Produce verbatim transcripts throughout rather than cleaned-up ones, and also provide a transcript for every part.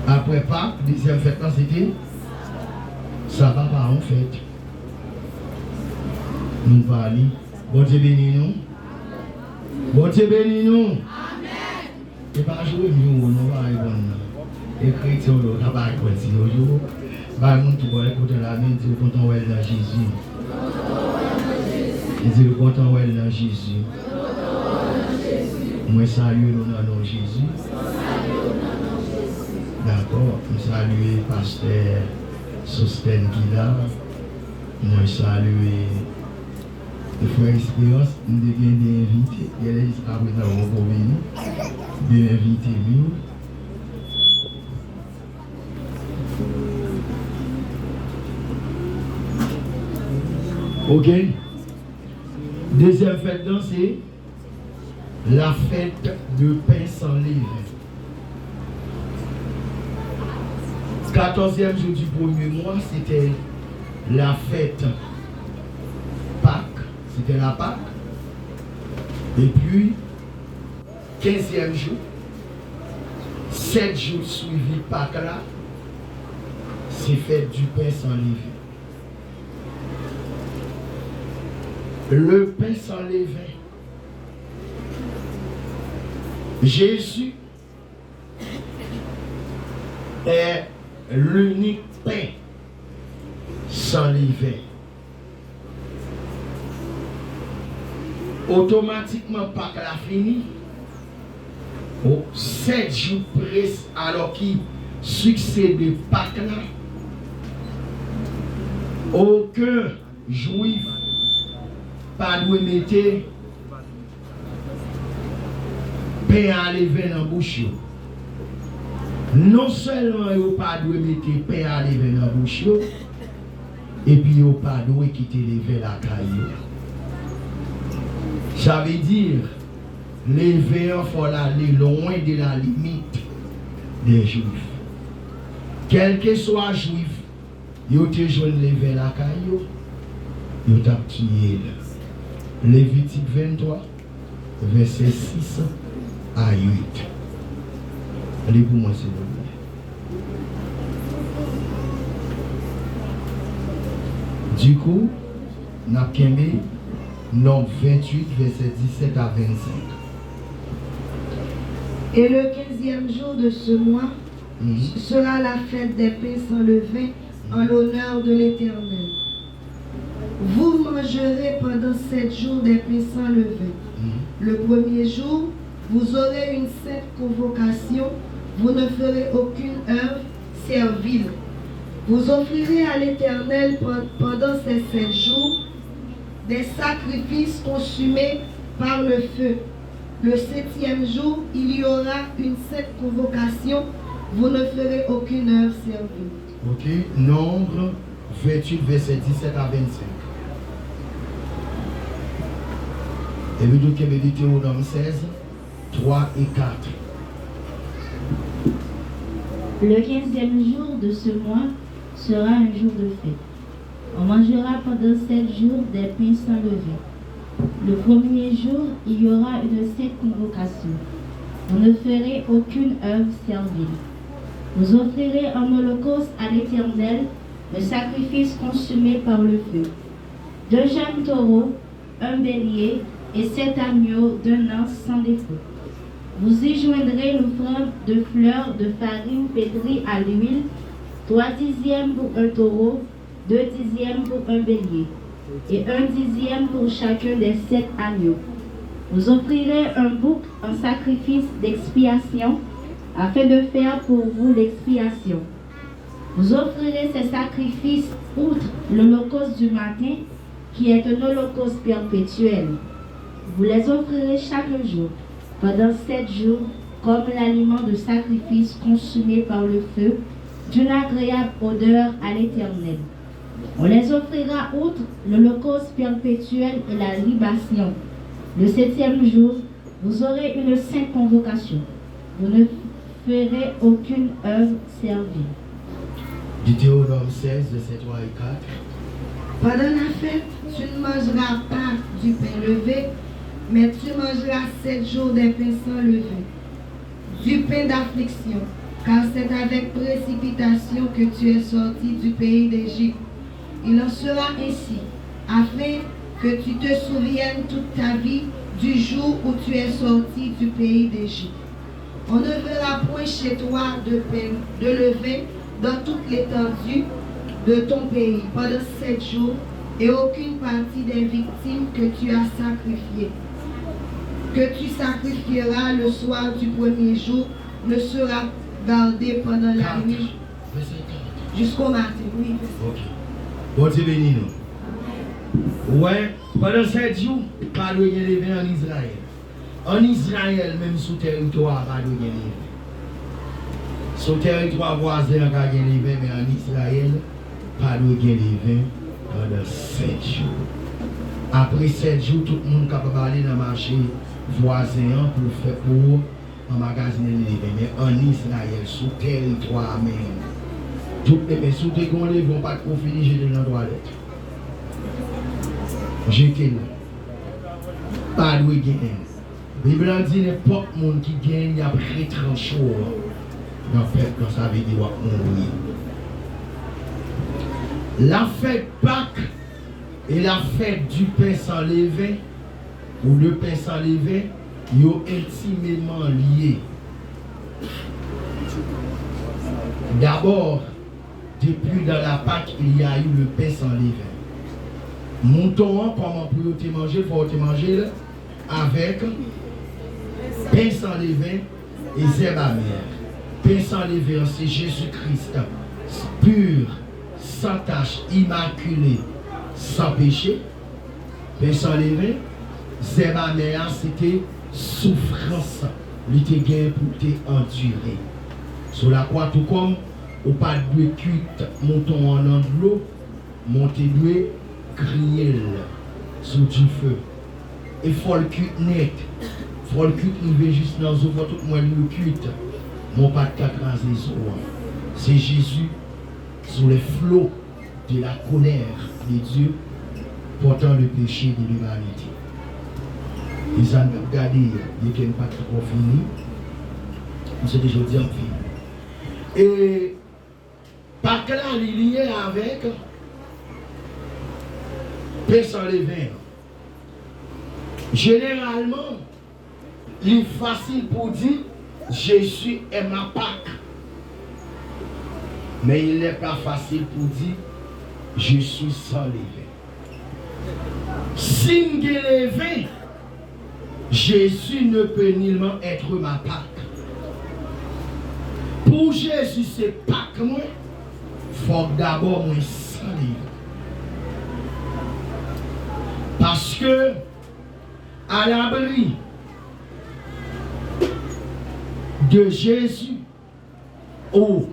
Apre Pak, dezyèm fèt lan se te Saba, pa yon fèt. Nou pa li. Bondye beni nou. Bondye beni nou. E pa jwe myo non, pa reponn nan. E kretyen yo, ta pa kwè ti yo yo. Bay moun ki bò kote la men, di yo kontan wè l nan Jezi. Di yo kontan wè l nan Jezi. Mwen salye nou nan non Jezi. Dakò, m salye pastè Sostèn ki la. Mwen salye E frè Esperans, m te gen de envite, genlè jiska prezan yo poko vini. De envite m yo. Ok. Dezyèm fèt lan se la fête de pain sans levain. Quatorzième jour du premier mois, c'était la fête Pâques, c'était la Pâque. Et puis, quinzième jour, sèt jou swivi Pak la, se fèt du pain sans levain. Le pain sans levain. Jésus est l'unique pain sans levain. Otomatikman, Pak la fini. O, sèt jou pres, alò ki siksede Pak la, okenn Jwif pa dwe mete pen a leven nan bouch yo. Non sèlman yo pa dwe mete pen a leven nan bouch yo, epi yo pa dwe kite leven lakay yo. Sa vle di, leven an fò l ale lwen de la limite des Juifs. Kèlkeswa Jwif yo te jwenn leven lakay yo, yo t ap tiye l. Levitik venntwa, vèsè sis a uit. Li pou mwen, silvouplè. Dikou, n ap kenbe Nonb venntuit, vèsè disèt a vennsenk. Et le quinzième jour de ce mois Mhm. sera la fête des pains sans levain en Mhm. l'honneur de l'Éternel. Vous mangerez pendant sept jours des pains sans levain. Mhm. Le premier jour, vous aurez une sainte convocation, vous ne ferez aucune œuvre servile. Vous offrirez à l'Éternel pen-, pendant ces sept jours des sacrifices consumés par le feu. Le septième jour, il y aura une sainte convocation, vous ne ferez aucune œuvre servile. Ok, Nonb venntuit, vèsè disèt a vennsenk. Epi nou kenbe Detewonòm sèz, twa e kat. Le quinzième jour de ce mois sera un jour de fête. On mangera pendant sept jours des pains sans levain. Le premier jour, il y aura une sainte convocation. Vous ne ferez aucune œuvre servile. Vous offrirez en holocauste à l'Éternel le sacrifice consumé par le feu. Deux jeunes taureaux, un bélier et sept agneaux d'un an sans défaut. Vous y joindrez l'offrande de fleurs de farine pétrie à l'huile, trois dixièmes pour un taureau, deux dixièmes pour un bélier, et un dixième pour chacun des sept agneaux. Vous offrirez un bouc en sacrifice d'expiation, afin de faire pour vous l'expiation. Vous offrirez ces sacrifices outre l'holocauste du matin, qui est un holocauste perpétuel. Vous les offrirez chaque jour, pendant sept jours, comme l'aliment de sacrifice consumé par le feu, d'une agréable odeur à l'Éternel. On les offrira outre l'holocauste perpétuel et la libation. Le septième jour, vous aurez une sainte convocation. Vous ne ferez aucune œuvre servile. Deutéronome seize, versets trois et quatre. Pendant la fête, tu ne mangeras pas du pain levé, mais tu mangeras sept jours des pains sans levain, du pain d'affliction, Car c'est avec précipitation que tu es sorti du pays d'Égypte. Il en sera ainsi, afin que tu te souviennes toute ta vie du jour où tu es sorti du pays d'Égypte. On ne verra point chez toi de pain, de levain dans toute l'étendue de ton pays pendant sept jours, et aucune partie des victimes que tu as sacrifiées, que tu sacrifieras le soir du premier jour, ne sera gardée pendant la nuit jusqu'au matin. Oui, vèsè. Ok. Bondye beni nou. Ou wè, pandan sèt jou, pa dwe gen leven ann Izrayèl. Ann Izrayèl, menm sou tèritwa a, pa dwe gen leven. Sou tèritwa vwazen an ka gen leven, men ann Izrayèl, pa dwe gen leven pandan sèt jou. Apre sèt jou, tout moun kapab ale nan mache vwazen an pou fè, pou anmagazinen leven. Men ann Izrayèl, sou tèritwa a menm, tout leven, si w te gen yon leven, w pa t ko fini, jete l nan twalèt. Jete l. Pa dwe genyen. Bib la di nenpòt moun ki genyen, y ap retranche w nan pèp lan, sa vle di w ap mouri. La fête Pâques et la fête du pain sans levain, ou le pain sans levain, yo entimeman lye. Dabò, depuis dans la Pâque, il y a eu le pain sans levain. Mouton an, kòman pou yo te manje l, fò yo te manje l avèk pen san leven e zèb amè. Pen san leven an, se Jezi Kris, pur, sans tache, immaculé, sans péché. Pen san leven, zèb amè a, se te soufrans li te gen pou l te andire. Sou lakwa, tou kòm ou pa t dwe kuit mouton an nan dlo, men w te dwe griye l sou dife. E fò l kuit nèt. Fò l kuit rive jis nan zo, fò tout mwen l yo kuit. Men w pa t ka kraze zo an. Se Jezi, sous les flots de la colère de Dieu, portant le péché de l'humanité. E sa n ap gade, byenke n pa t ankò fini, m swete jodi a m fini. E Pak la, li lye avèk pen san leven an. Jeneralman, li fasil pou di, Jésus est ma Pâque. Men il n'est pas facile pou di, Je suis sans levain. Si m gen leven, Jésus ne peut nullement être ma Pâque. Pou Jezi se Pak mwen, fòk dabò mwen san leven. Paske, à l'abri de Jésus, ou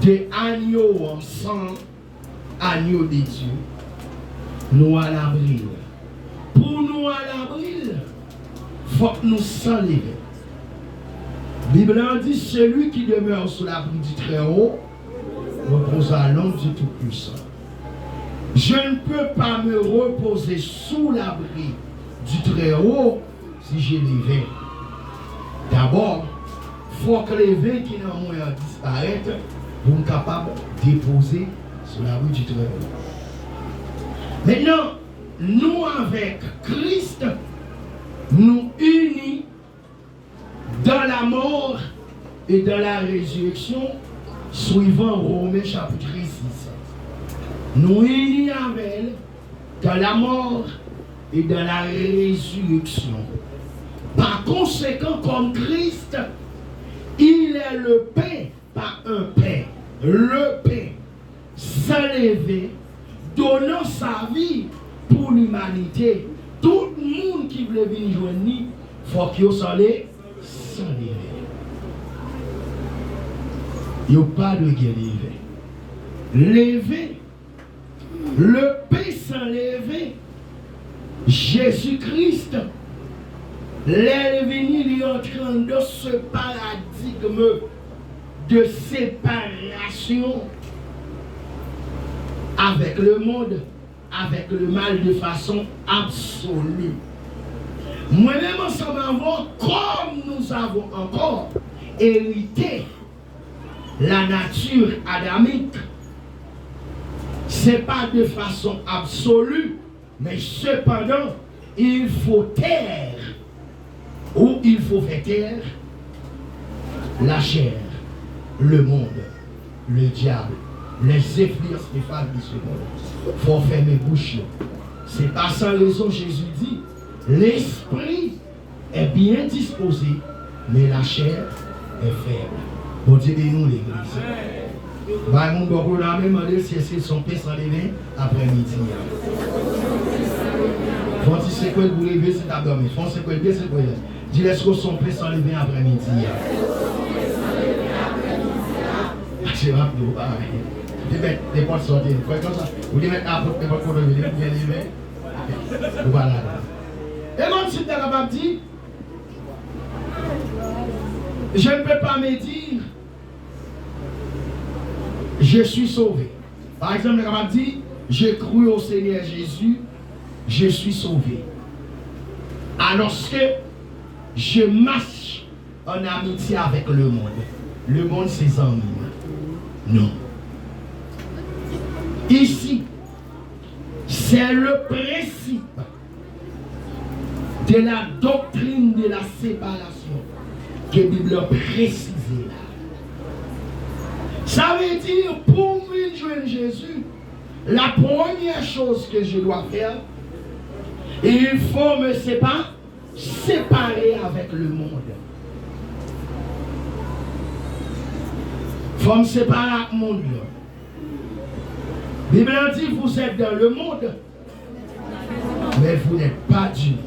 de agneau en sang, agneau de Dieu, nou alabri l. Pou nou alabri l, fòk nou san leven. Bib la di, celui qui demeure sous l'abri du Très-Haut repose à l'ombre du Tout-Puissant. Je ne peux pas me reposer sous l'abri du Très-Haut si j'ai levain. Dabò, fòk leven ki nan mwen an disparèt pou m kapab depoze sou l'abri du Très-Haut. Mentnan, nou avèk Kris, nou ini dans la mort et dans la résurrection, suivant Romains chapitre six. Nou ini avè l dans la mort et dans la résurrection. Par conséquent, comme Christ, il est le pain, pas un pain, le pain sans levain, donnant sa vie pour l'humanité. Tout moun ki vle vin jwenn li, fòk yo san le, san leven. Yo pa dwe gen leven. Leven, le pain sans levain, Jésus-Christ, lè l vini, li antre anndan se paradigm de séparation avec le monde, avec le mal de façon absolue. Mwen menm ansanm avè w, comme nous avons encore hériter la nature adamique, c'est pas de façon absolue, mais cependant, il faut taire, ou il faut faire taire la chair, le monde, le diable, les influences néfastes de ce monde. Faut fermer bouche. C'est pas sans raison Jésus dit, l'esprit est bien disposé, mais la chair est faible. Bondye beni w, legliz. Bay moun bò kote w la men, mande l si èske l son pen san leven aprè midi a. Fè yon ti sekwe l pou leve si l t ap dòmi. Fè yon sekwe l, byen sekwe l. Di l èske w son pen san leven aprè midi a. Se m ap di w, ou pa wè. Ou te mèt nenpòt sa w te kwè konsa. Ou te mèt apot nenpòt kote w vle, ou byen leven. Ou pa ladan. E menm si m ta kapab di, je ne peux pas me dire, je suis sauvé. Pa egzanp, m ta kapab di, j'ai cru au Seigneur Jésus, je suis sauvé. Alors que je marche en amitié avec le monde. Le monde, se zanmi m. Non. Ici, c'est le principe de la doctrine de la séparation ke Bib la presize la. Sa vle di, pou m vin jwenn Jezi, la première chose que je dois faire, il faut me séparer, séparer avec le monde. Fò m separe ak mond lan. Bib la di, vous êtes dans le monde, mais vous n'êtes pas du monde.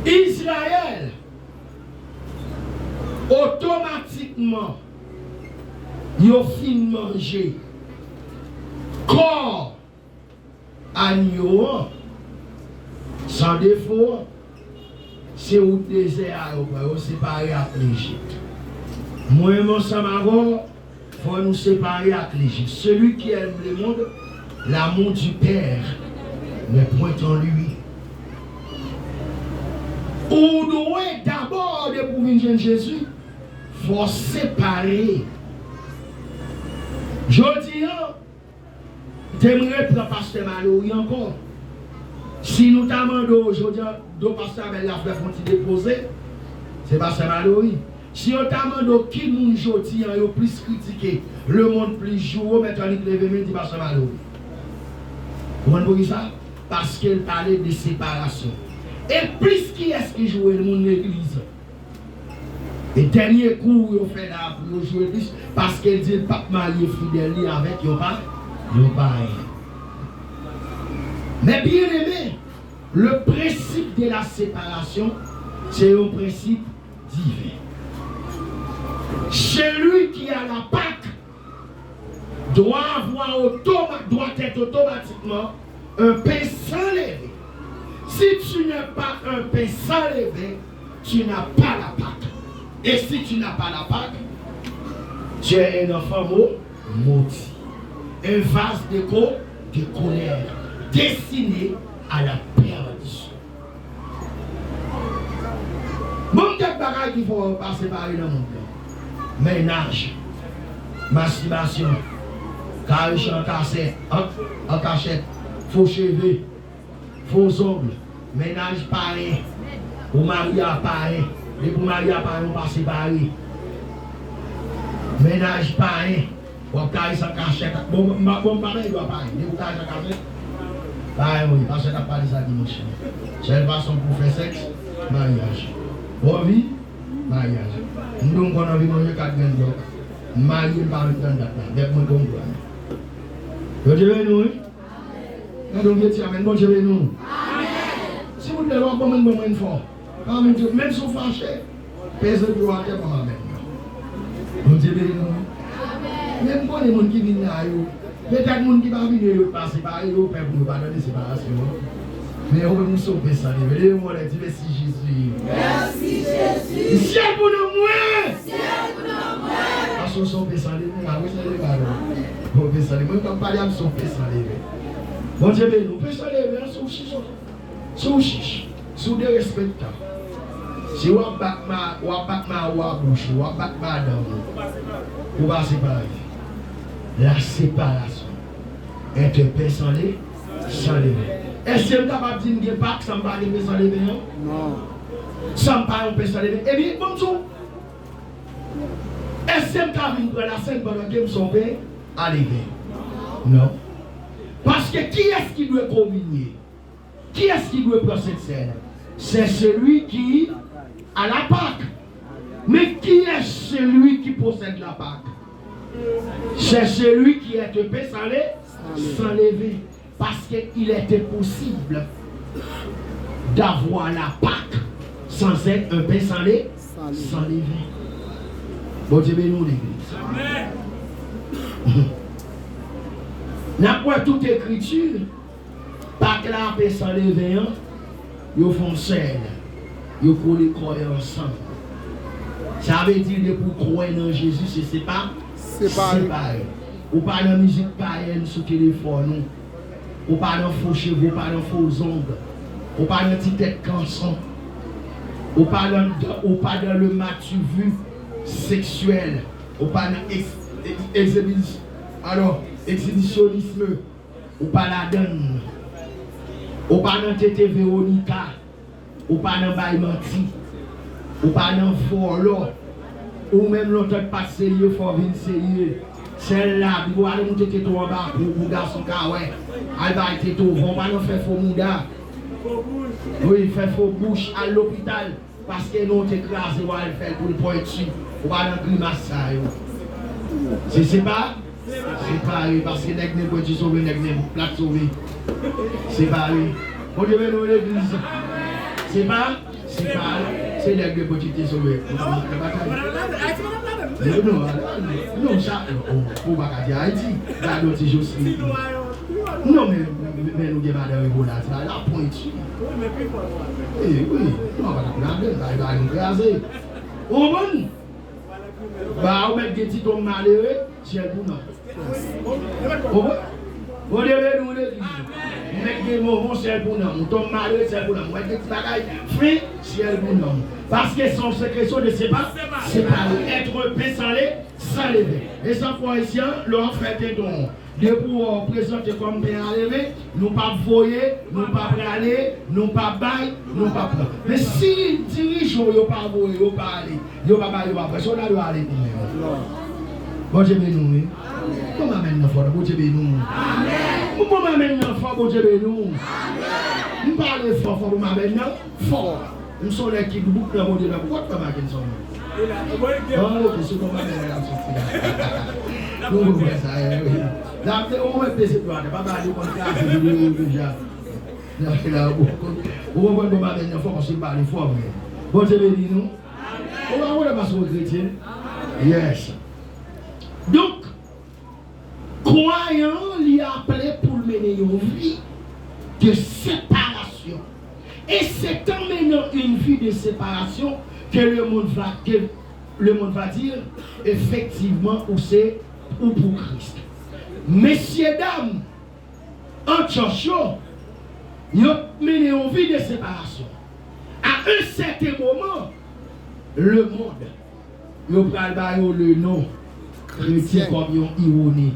Izrayèl, otomatikman, yo fin manje kò anyo an, san defo an, se wout dezè a yo pran, yo separe ak Lejip. Mwen menm ansanm avè w, fò nou separe ak Lejip. Celui qui aime le monde, l'amour du Père n'est point en lui. Ou dwe dabò, depi w vin jwenn Jezi, fò w separe. Jodi a, m te m repran pastè Malory ankò. Si nou ta mande w jodi a, do pastè Abel Lafleur fè yon ti depoze, se pastè Malory. Si yo ta mande w ki moun jodi a yo plis kritike, le monde plis joure, w mèt annik leve men di pastè Malory. Ou konn poukisa? Paske l pale de separasyon. E plis kiyès ki joure l? Moun legliz. E dènye kou yo fè la pou yo joure l plis, paske l di l p ap marye fidèl li avèk yon pa, yon payen. Men byeneme, le principe de la séparation, se yon prensip diven. Celui qui a la Pâque doit avoir automa-, doit être automatiquement un pain sans levain. Si tu n'es pas un pain sans levain, tu n'as pas la Pâque. Et si tu n'as pas la Pâque, tu es un enfant mau-, maudit. Un vase de co-, de colère, destiné à la perdition. Bon, kèk bagay ki fò w pa separe nan mond lan. Mennaj, mastibasyon, karechè an kasèt, an, an kachèt, fo cheve, fo zong, mennaj payen, ou marye a payen, depi w marye a payen, ou pa separe. Mennaj payen, w ap karese an kachèt. Bon, m pa, bon, m pa bay dwa payen. Depi w karese an kachèt, payen wi. Pastè t ap pale sa dimanch lan. Sèl fason pou w fè sèks, maryaj. Bon vi, maryaj. M di w m konn anvi manje kat grenn dòk. M marye, m pa met nan dat la. Bèt mwen konn dwa. Bondye beni w wi. Gade yon vye ti amèn. Bondye beni w. Si w vle, w ap ban mwen, ban mwen fò. Pa mwen di, menm si w fache, peze pye w atè, ban m amèn nan. Bondye beni nou. Men m konnen moun ki vin la yo, petèt moun ki pa vini yo, yo pa separe, yo pè pou yo pa tande separasyon an. Men yo menm, se yon pen san leve. Leve men w anlè, di, mèsi Jezi. Mèsi Jezi. Syèl pou nanm mwen. Syèl pou nanm mwen. Paske w se yon pen san leve, m apresye leve a nou. Bon, pen san leve. Mwen, m ap pale a m se yon pen san leve. Bondye beni w. Pen san leve, an, se yon chich. Si w chich, si w derespektan, si Si w ap bat ma, w ap bat mari w a bouch ou, w ap bat madanm ou, ou pa separe. La séparation entre pain sans le, sans levain. Èske m kapab di m gen Pak san m pa gen pen san leven an? Non. San m pa yon pen san leven? Ebyen, ban m di w, èske m ka vin pran lasèn pandan ke m se yon pen a leven? Non. Paske kiyès ki dwe kominye? Qui est-ce qui doit prendre cette scène? C'est celui qui a la Pâque. Mais qui est celui qui possède la Pâque? C'est celui qui est un pain sans le, sans levain. Parce qu'il est impossible d'avoir la Pâque sans être un pain sans le, sans levain. Bondye beni w, legliz. N ap wè tout ekriti. Pak la, pen san leven an, yo fè yon sèl. Yo kole kò yo ansanm. Sa vle di, depi w kwè nan Jezi, se sepa, separe. Ou pa nan mizik payèn sou telefòn ou. Ou pa nan fo cheve, ou pa nan fo zong. Ou pa nan ti tèt kanson. Ou pa nan, ou pa dans le m'as-tu vu sexuel. Ou pa nan ex-, ex-, exhibis-, alò, exhibitionnisme. Ou pa ladann. Ou pa nan tete Veronica. Ou pa nan bay manti. Ou pa nan vòlò. Ou menm lontan k pa t serye, fò w vin serye. Sèl la, Bib ou ale moun tete w anba kou pou gason ka wè. Al bay tete w van, ou pa nan fè fo mouda. Wi, fè fo bouch, al lopital. Paske non te kraze, w al fè l pou l pwenti. Ou pa nan grimas sa yo. Se sepa, separe, paske nèg nen pwenti sove, nèg nen plat sove. Separe. Bondye beni w, legliz. Sepa, separe. Se nèg nen pwenti te sove. Non, non, non, non, sa, oh, ou pa ka di Ayiti. Gade yon ti Josli. Non, men, men, men nou gen madan Ebola, ti bagay la pwenti. Wi, men pi fò nou al. Wi, wi. Non, pa t ap ladan, bagay la nou kraze. Ou konprann? Ba, ou mèt gen ti tonm malere, syèl pou nanm. Ou konprann? Bondye beni w, legliz. Ou mèt gen bonbon, syèl pou nanm. Ou tonm malere, syèl pou nanm. Ou mèt gen ti bagay fen, syèl pou nanm. Paske se yon sekrè de sepa, separe. Être pain sans le, sans levain. E sa fwa isi an, lè w ap fè tenten w, depi w prezante kòm pen a leven, nou p ap voye, nou p ap rale, nou p ap bay, nou p ap pran. Men si dirijan w yo pa voye, yo pa ale, yo pa bay, yo pa pran, se w ta dwe ale ou menm. Bondye beni w, wi. Bon, m amèn nan fò, Bondye beni w. Bon, m amèn nan fò, Bondye beni w. M pale fò, fò, bon, m amèn nan fò. M se yon nèg ki doubout nan Bondye, men poukò w t fè m ak yon sòm? Ah, ok, se bon, pa gen reyaksyon, ti la. Nou konprann sa, eh, wi. La, te, ou mèt peze dwa, pa ba li konn kraze videyo deja. La, la, ou konprann, bon, pa gen fò, paske m pale fò, men. Bondye beni nou. Ou pa konprann paske ou kretyen? Yes. Donk, Kwayan an, li aple pou l mennen yon vi de separasyon. Et c'est en menant une vie de séparation que le monde va, que le monde va dire, effectivement, ou se, ou pou Kris. Mesyedam Antyòch yo, yo mennen yon vi de separasyon. À un certain moment, le monde, yo pral ba yo le non kretyen kòm yon iwoni.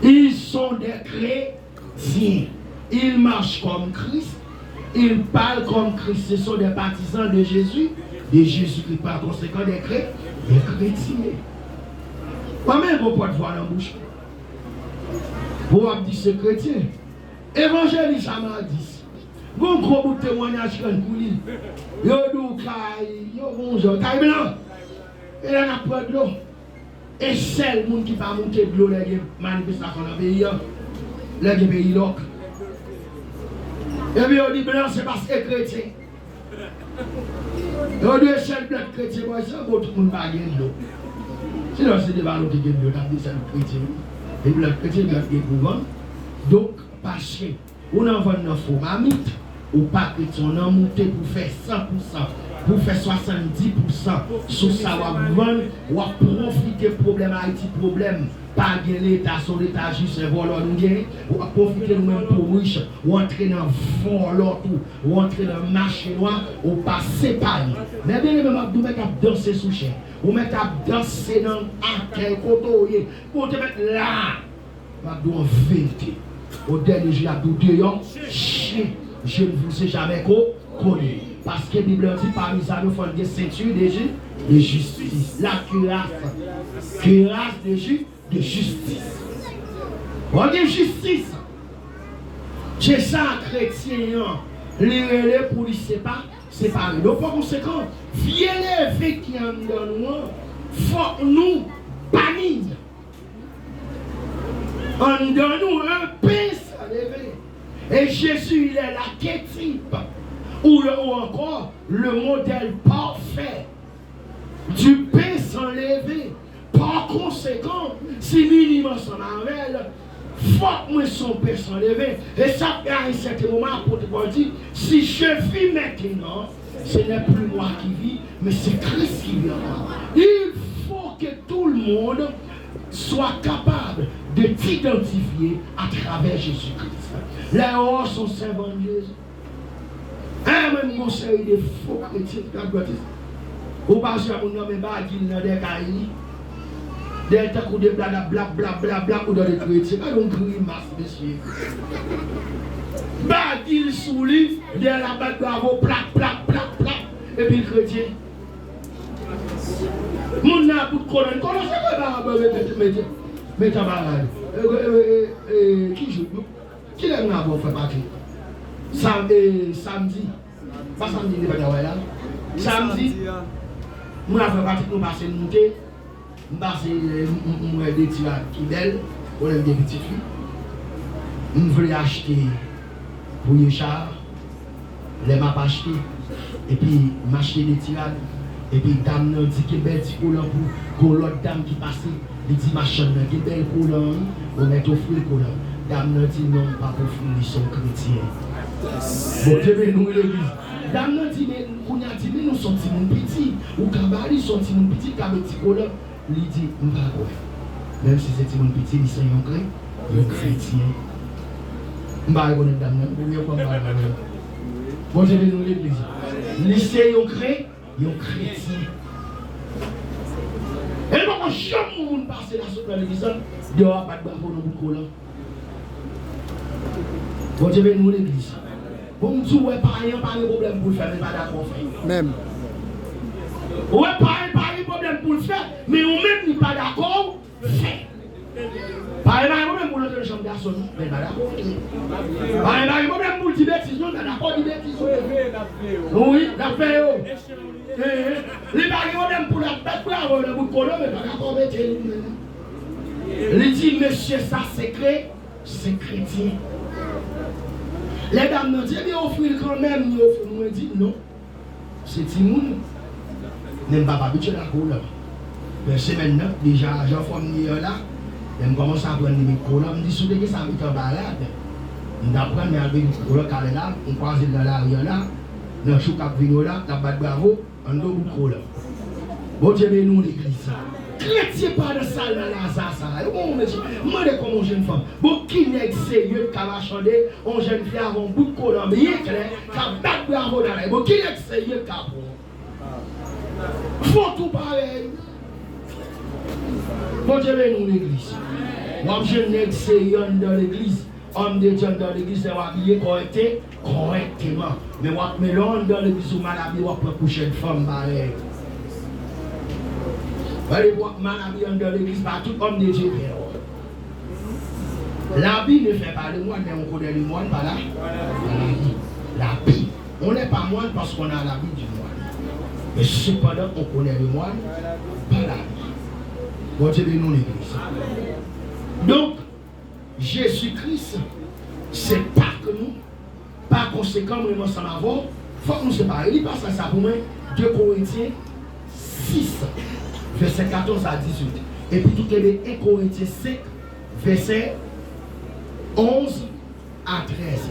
Ils sont des chrétiens. Ils marchent comme Christ. Ils parlent comme Christ. Ce sont des partisans de Jésus, de Jésus-Christ. Par conséquent, des chré-, des chrétiens. Kòman yon pòtvwa nan bouch ou? Pou w ap di se kretyen. Evanjelis Amadis. Gon gwo bout temwanyaj k rann pou li. Yo di w kay, yo gon jan, kay blan. E lè n ap pran dlo. E sèl moun ki pa moute dlo lè gen manifestasyon nan peyi a, lè gen peyi lòk. Epi yo di blan se paske kretyen. Yo di sèl blan kretyen, bon, se bon tout moun pa gen dlo. Sinon, si te pa nou te gen dlo, t ap di sèl kretyen. E blan kretyen, blan gen pou vann. Donk, paske ou nan vann nan fo mamit, ou pa kretyen, ou nan moute pou fè san pou san. pou fè swasanndis pousan sou sa w ap vann, w ap pwofite pwoblèm Ayiti, pwoblèm pa gen Leta, se yon Leta jis, se vòlò nou genyen, w ap pwofite nou menm pou rich, w antre nan vòlò tou, w antre nan mache nwa, ou pa separe. Men byeneme, m ap di w, mèt ap danse sou chè, ou mèt ap danse nan akèy kote w ye, ou te mèt la. M ap di w an verite. Au dernier jour, y ap di w deyò, chen, je ne vous ai jamais co- connu. Paske Bib la di, pami zam yo, fò n gen senti de ji-, de jistis. La cuirasse. Cuirasse de ji-, de jistis. Fò n gen jistis. Se sa kretyen an, li rele pou li sepa-, separe. Donk, pa konsekan, vye leve ki anndan nou an, fòk nou bani. Anndan nou, un pain sans levain. Et Jésus, il est l'archétype ou, le, ou encore le modèle parfait du pain sans levain. Par conséquent, si m ini m ansanm avè l, fòk mwen se yon pen san leven. E sa fè a yon sèten moman, apot Pòl di, si je vis maintenant, ce n'est plus moi qui vis, mais c'est Christ qui vit en moi. Il faut que tout le monde soit capable de t'identifier à travers Jésus-Christ. Lè yo wè w se yon sèvant Jezi. An, mwen, m gon seri de fo kretyen k ap gade. Ou pa wè moun nan men bagil nan dèyè kay li. Dèyè tankou de blab, blab, blab, blab, blab, ou tande kretyen. Gade yon grimas, mesye. Bagil sou li, dèyè l ap bat bravo, plap, plap, plap, plap. Epi l kretyen. Moun nan ap bout kolòn. Kolòn, se kòman ap mete, mete, mete anba rad. E, e, e, e, ki jou? Kilè m avè w fè pati? Sam-, e, samdi. Pa samdi, li pa travay la. Samdi, mwen avè Patrick, nou pase, n moute. M pase, e, m, m, m wè de ti rad ki bèl. Konnen m gen pitit fi. M vle achte pou Yecha. Lè m ap achte, epi m achte de ti rad, epi dam nan di, "Gen bèl ti kolan pou," gon lòt dam ki pase, li di machann nan, "Gen bèl kolan, wi, ou mèt ofri l kolan." Dam nan di, "Non, m p ap ofri li, se yon kretyen." Bondye beni w, legliz. Dam nan di, "Men, kounye a di, men nou se yon timoun piti, ou ka ba li, se yon timoun piti, ka met ti kolan." Li di, "M pa kwè." Menm si se timoun piti, li se yon kre-, yon kretyen. M pa rekonèt dam nan, premye fwa m pa rekonèt. Bondye beni w, legliz. Li se yon kre-, yon kretyen. E li poko janm wè moun pase la sot nan legliz la, deyò ap bat bravo nan bout kolan. Bondye beni w, legliz. Bon, m di w, wè payen an pa gen pwoblèm pou l fè, men l pa dakò fè. Menm. Wè payen pa gen pwoblèm pou l fè, men ou menm li pa dakò fè. Payen pa gen pwoblèm pou l antre nan chanm gason, non, men l pa dakò antre. Payen pa gen pwoblèm pou l di betiz, non, l pa dakò di betiz, non. Wi, l ap fè yo. Li pa gen pwoblèm pou l ap bat bravo nan bout kolan, men l pa dakò mete li menm. Li di, "Mesye sa se kre-, se kretyen." Lè dam nan di, "Ebyen, ofri l kanmenm, li ofri l." Mwen di, "Non, se timoun." Men m p ap abitye l ak kolan. Men semèn nan, deja jan fòm li ye la, lè m kòmanse aprann li met kolan, m di, "Si w te gen sa met anba rad, m t ap pran l, men al met kolan talè la, m kwaze l nan lari an la, nan jou k ap vini yo la, l ap bat bravo." Ann do bout kolan. Bondye beni w, legliz. Kretyen pa nan sal nan laza sa. Yo, bon, mesye, m mande kòman yon jèn fanm. Bon, ki nèg serye k ka machande yon jèn fi avè yon bout kolan byen klè, k ap bat bravo nan lari? Bon, ki nèg serye k ka pran? Fò tou parèy. Bondye beni w, legliz. W ap jwenn nèg serye anndan legliz. Òm de Dye anndan legliz, lè w abiye kòrèkte, kòrèkteman. Men w ap, men lè w anndan legliz ou mal abiye, w ap pran kouchèt fanm parèy. Gade, w ap mal abiye anndan legliz, pa tout òm de Dye pè w. L'habit ne fait pas le moine, mais on connaît le moine par la, par l'habit. L'habit. On n'est pas moine parce qu'on a l'habit du moine. Mais cependant, on connaît le moine par l'habit. Bondye beni w, legliz. Donk, Jezi Kris, se Pak nou. Pa konsekan, mwen menm ansanm avè w, fòk nou separe. Li pasaj sa pou mwen, de Korentyen sis, vèsè katòz a dizuit. Epi tou kenbe en Korentyen senk, vèsè onz a trèz.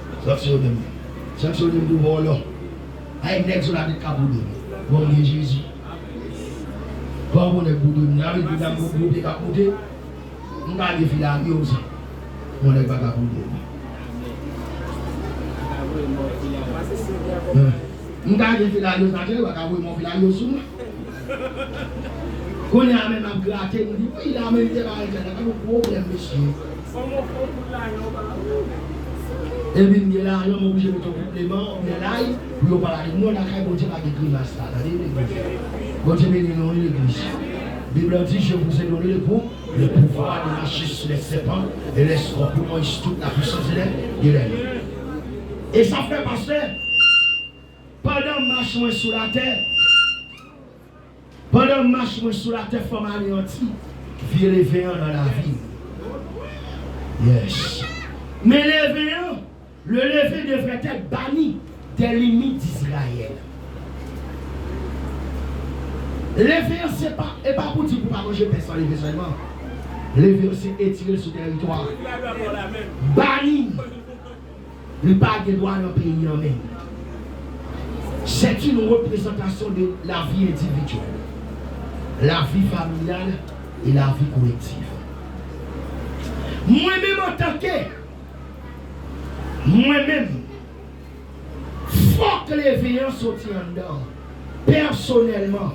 Sanksyonnen m. Sanksyonnen m pou vòlò. Ay, nèg sou latèt ka boude m. Bon, m gen Jezi. Bon, bon, nèg boude m. Nan vil, pou dam pou boude, ka boude. M ka gen filaryo sa. Bon, nèg pa ka boude m. Hein. M ka gen filaryo sa, nèg pa ka voye m yon filaryo sou mwen. Kounye a menm ap grate, m di, wi, la men li te ba entèl la, pa gen pwoblèm, mesye. Epi m gen lajan, m oblije mete yon koupleman, oubyen lay, pou yo pa lage. Non, lakay Bondye pa gen grimas la, tande, legliz. Bondye beni nou, wi, legliz. Bib la di, je vous ai donné le pou-, le pouvoir de marcher sur les serpents et les scorpions et sur toute la puissance de l'ennemi. E sa fè, pastè, pandan mach mwen sou latè, Pandan mach mwen sou latè, fò m aneyanti vye leven an nan lavi m. Yes. Men leven an, le levain devrait être banni des limites d'Israël. Leven an se pa, e pa pou di pou pa manje pen san leven sèlman. Leven an se etire l sou tèritwa. Bani. Li pa gen dwa nan peyi an menm. C'est une représentation de la vie individuelle, la vie familiale et la vie collective. Mwen menm antanke, mwen menm, fòk leven an soti anndan. Pèsonèlman,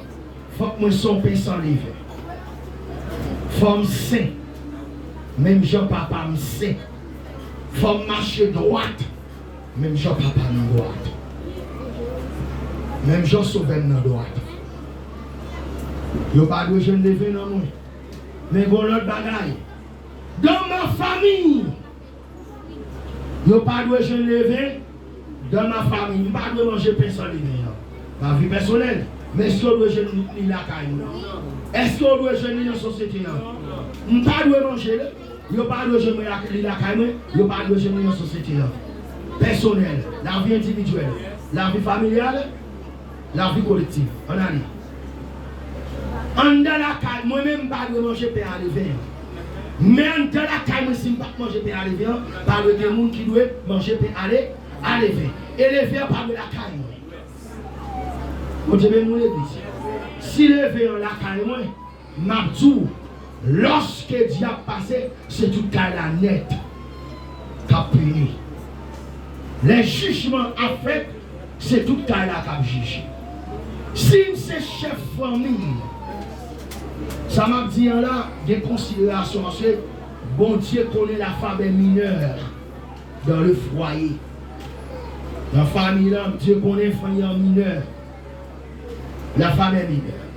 fòk mwen se yon pen san leven. Fò m sen, menm jan papa m sen. Fò m mache dwat, menm jan papa m dwat. Menm jan Sovè m nan dwat. Yo pa dwe jwenn leven nan mwen. Men gon lòt bagay. Dans ma famille, yo pa dwe jwenn leven dans ma famille. M pa dwe manje pen san leven an. Ma vi pèsonèl. Men èske yo dwe jwenn li lakay mwen? Èske yo dwe jwenn li nan sosyete an? M pa dwe manje l. Yo pa dwe jwenn mwen ak li lakay mwen. Yo pa dwe jwenn li nan sosyete an. Pèsonèl. Lavi endividyèl. Lavi familyal. Lavi kolektif. Ann ale. Anndan lakay mwen menm, m pa dwe manje pen a leven an. Men anndan lakay mwen, si m pa t manje pen a leven an, pa dwe gen moun ki dwe manje pen a le-, a leven. E leven an pa dwe lakay mwen. Bondye beni nou, legliz. Si leven an lakay mwen, m ap di w, lòske dyab pase, se tout kay la nèt k ap pini. Lè jijman ap fèt, se tout kay la k ap jije. Si m se chèf fanmi, sa m ap di an la, gen konsiderasyon, paske Bondye konnen la femme est mineure dans le foyer. Nan fanmi lan, Bondye konnen fanmi an minè. La femme est mineure.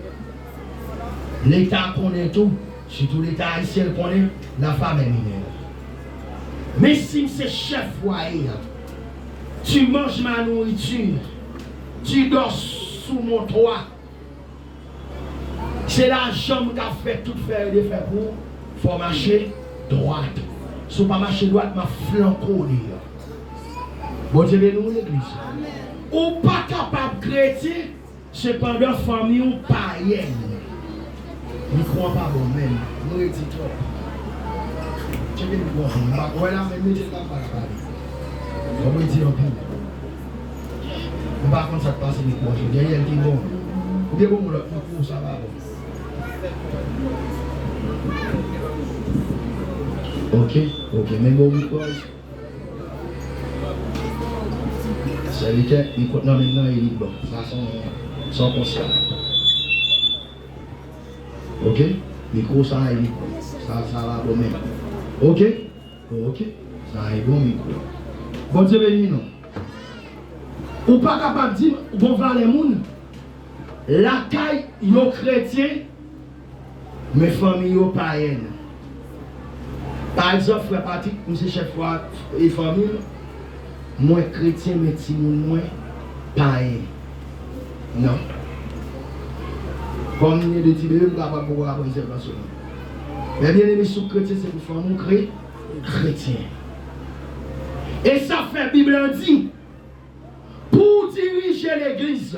Leta konnen tou, sitou Leta ayisyen konnen, la femme est mineure. Men si m se chèf fwaye a, tu manges ma nourriture, tu dors sous mon toit, se lajan m k ap fè tout fè e defè pou ou, fò w mache dwat. Si w pa mache dwat, m ap flanke w deyò. Bondye beni w, legliz. Ou pa kapab kretyen, sepandan fanmi w payèn. Mikwo an pa bon menm. Nou redi twòp. Tcheke mikwo an pou mwen. M pa kwè la, men mete l la, m pa ka pale. Fò m redi anpil. M pa konn sa k pase mikwo an jodi a. Yè l te bon. Oubyen bon, lòt mikwo sa pa bon. Ok, ok. Men bon mikwo an. Sèvitè, mikwo nan men m nan e li k bon. Sa se yon, se yon konsèy. Ok? Mikwo sa e li k bon. Sa, sa pa bon menm. Ok? Ok. Sa e bon mikwo. Bondye beni nou. Ou pa kapab di m ou gon valè moun lakay yon kretyen, men fanmi yo payèn. Pa egzanp, frè Patrick, misye chèf fwa e fanmi l, mwen kretyen, men timoun mwen payen. Non. Kòm m gen de ti bebe, m kapab poko aprann sèl nan sou mwen. Men byeneme, si w kretyen, se pou fanmi w kre-, kretyen. E sa fè Bib la di, pou w dirije legliz,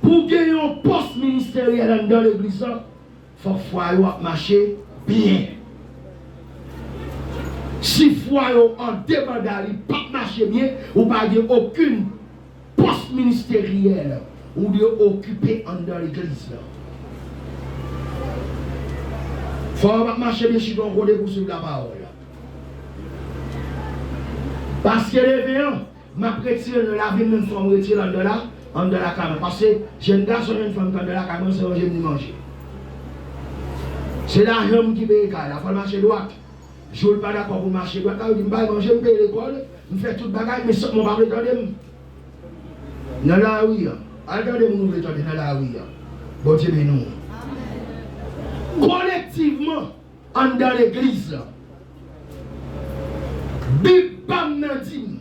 pou w gen yon pòs ministeryèl anndan legliz la, fòk fwaye w ap mache byen. Si fwaye w an debandad, li p ap mache byen, ou pa gen okenn pòs ministeryèl ou dwe okipe anndan legliz la. Fwaye w ap mache byen, chita yon kote pou w swiv lapawòl la. Paske leven an, m ap retire l nan lavi m, menm fò m retire l anndan la, anndan lakay mwen. Paske jèn gason, jèn fanm ki anndan lakay mwen, se manje m li manje. Se lajan m ki peye kay la, fò l mache dwat. Jou l pa dakò pou mache dwat la, yo di m bay manje, m peye lekòl, m fè tout bagay, men sèlman w pa vle tande m. Nan lari a, al tande moun ou vle tande nan lari a. Bondye beni w. Kolektivman, anndan legliz la. Bib pa m nan di m,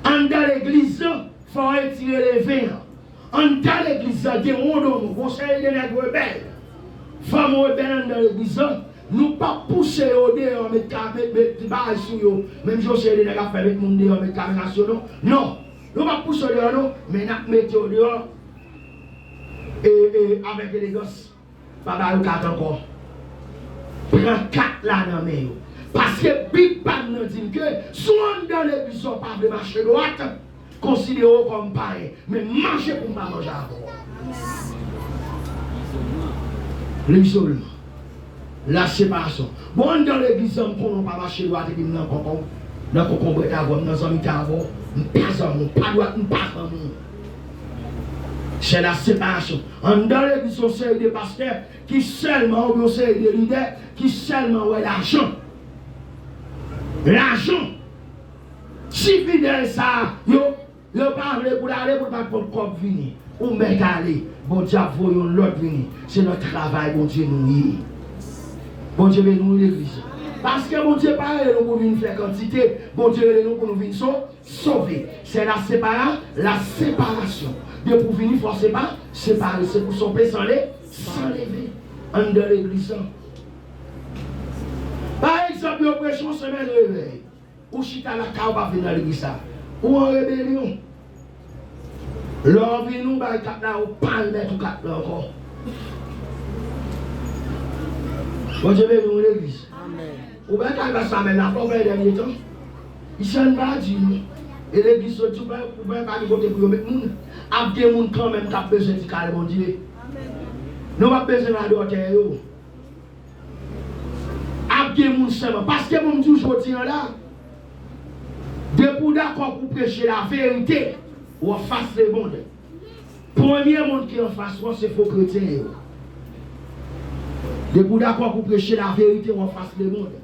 anndan legliz la, fò w retire leven an. Anndan legliz la, gen yon domon, gon seri de nèg rebèl. Fanm rebèl anndan legliz la, nou p ap pouse yo deyò, met ka-, met, met bagay sou yo. Menm jan yon seri de nèg ap fè met moun deyò, met kamera sou yo, non. Non, nou p ap pouse yo deyò, non, men n ap mete yo deyò, e, e, avèk elegans. Pa ba yo kat ankò. Pran kat la nan men yo. Paske Bib pa m nan di m ke si w anndan legliz la w pa vle mache dwat, konsidere w kòm payen. Men mache pou m pa manje avè w. Lizolman. Laseparasyon. Bon, anndan legliz la, m konnen w pa mache dwat epi m nan konkonm, nan konkonbrèt avè w, m nan zanmite avè w, m pa zanmi w, pa dwat, m pa zanmi w. Se laseparasyon. Anndan legliz, yon seri de pastè ki sèlman, oubyen yon seri de lidè ki sèlman wè lajan. Lajan. Ti fidèl sa a, yo, yo pa vle pou l ale, pou l pa t pot kòb vini. Ou mèt ale, Bondye ap voye yon lòt vini. Se nan travay Bondye nou ye. Bondye beni w, legliz. Paske Bondye pa rele nou pou nou vin fè kantite, Bondye rele nou pou nou vin so-, sove. Se la separa-, la separasyon. Depi w vini, fò sepa-, separe. Se pou son pe san le-, san leve. Anndan legliz la. Pa egzanp, yo preche yon semèn revèy. Ou chita lakay ou, pa vin nan legliz sa. Ou an rebelyon. Lè w vini, ou bay kat la, ou pa remèt ou kat la ankò. Bondye beni w, legliz. Amèn. Ou bay kat la sa, men la, fò w bay dènye tan. Isi a n pa di nou. E legliz soti, ou bay, ou bay pa gen kote pou yo met moun. Ap gen moun kanmenm k ap bezwen di kale Bondye. Nou p ap bezwen radòtè yo. Ap gen moun sèlman. Paske pou m di w jodi a la, depi w dakò pou preche laverite, ou anfas lemonn. Premye moun ki anfas ou an, se fo kretyen yo. Depi w dakò pou preche laverite, ou anfas lemonn.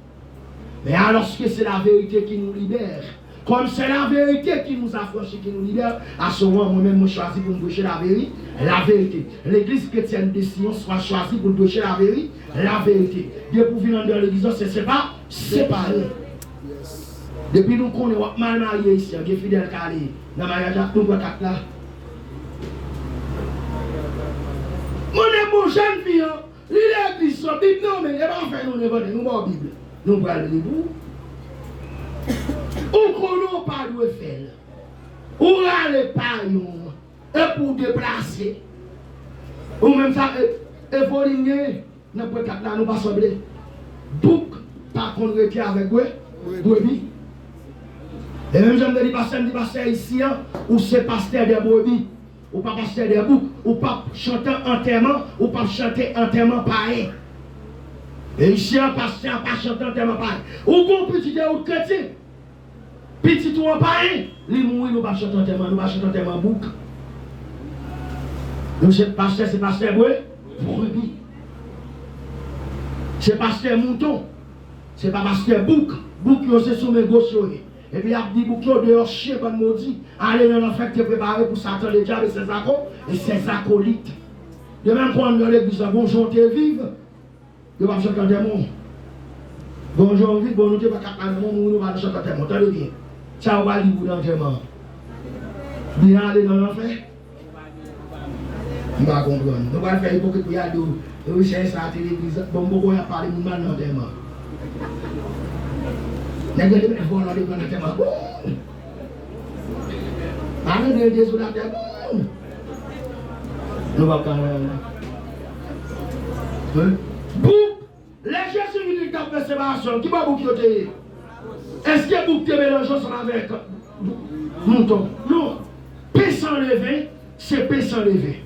Men alòske se laverite ki nou libère. Comme c'est la vérité qui nous affranchit, qui nous libère, aswè a, mwen menm, mwen chwazi pou m preche laveri-, laverite. Legliz Kretyèn de Siyon swa chwazi pou l preche laveri-, laverite. Depi w vin anndan legliz la, se sepa-, separe. Depi nou konnen w ap mal marye isi a, gen fidèl k ale nan maryaj la, nou pran kat la. Mande bon jèn fi an, li legliz la, Bib nan men l, e pa fè nou nenpòt, nou ba w Bib. Nou pral li pou ou. Ou konnen w pa dwe fè l. Ou rale payon an. Epi w deplase. Ou menm sa, e, e volim gen nan pwen kat la, nou pa sanble. Bouk pa konn rete avèk bre-, brebi. E menm jan m te di pastè, m di pastè isi an, ou se pastè de brebi. Ou pa pastè de bouk, ou p ap chante antèman, ou p ap chante antèman payen. E isi an, pastè a pa chante antèman payen. Ou gon pitit e ou kretyen. Pitit ou an payen, li mouri, nou p ap chante antèman, nou pa chante antèman bouk. Nou se pastè, se pastè bre-, brebi. Se pastè mouton. Se pa pastè bouk. Bouk yo se sou men goch yo ye. Epi y ap di bouk yo deyò, chen, bann modi. Ale nan lanfè ki te prepare pou Satan, ledyab e sè zako-, e sè zakolit. De menm pou anndan legliz la, gon jan w te viv, yo p ap chante antèman w. Gon jan w viv, bon, nou te pa ka al nan moun, nou pa chante antèman w. Tande byen. Sa yo pral di pou antèman an. Byen ale nan lanfè. M pa konprann. Nou pral fè ipokrit pou y al di w, wi, chè sa a te legliz la. Bon, m poko y ap pale moun mal nan antèman. Nèg yo te mèt vòlò devan antèman. Boum! Pale de Jezi nan antèman. Boum! Nou p ap ka wè. Hein? Boum! Lè Jezi vini, li t ap fè separasyon, ki bò bouk yo te ye? Èske bouk te melanje ansanm avèk mouton? Non. Pen san leven, se pen san leven.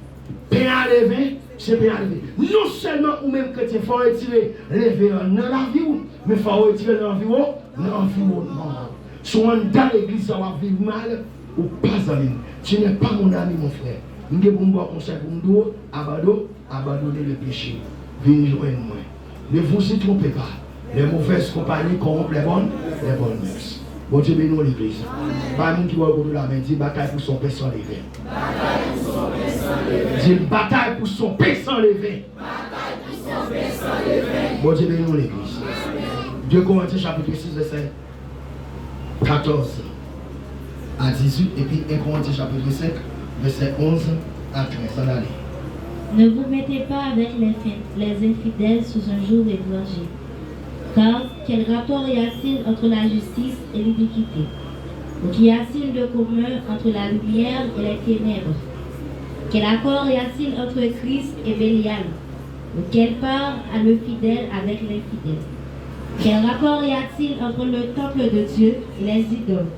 Pen a leven, se pen a leven. Non sèlman ou menm kretyen, fò w retire leven an nan lavi w, men fò w retire l nan anviwon-, nan anviwònman an. Si w anndan legliz la w ap viv mal, ou pa zanmi m. Tu n'es pas mon ami, mon frère. M gen pou m ba w konsèy pou m di w, abandon-, Abandonnez le péché. Vin jwenn mwen. Ne vous y trompez pas. Les mauvaises compagnies corrompent les bonnes, les bonnes mœurs. Bondye beni w, legliz. Bay moun ki bò kote w la men, di, batay pou son pen san leven. Di, batay pou son pen san leven. Bondye beni w, legliz. De Korentyen chapit sis, vèsè katòz a dizuit, epi en Korentyen chapit senk, vèsè onz A trèz, ann ale. Ne vous mettez pas avec les, fi- les infidèles sous un jour étranger. Car quel rapport y a-t-il entre la justice et l'iniquité ? Ou qu'y a-t-il de commun entre la lumière et les ténèbres ? Quel accord y a-t-il entre Christ et Bélial ? Ou quelle part a le fidèle avec l'infidèle ? Quel rapport y a-t-il entre le temple de Dieu et les idoles ?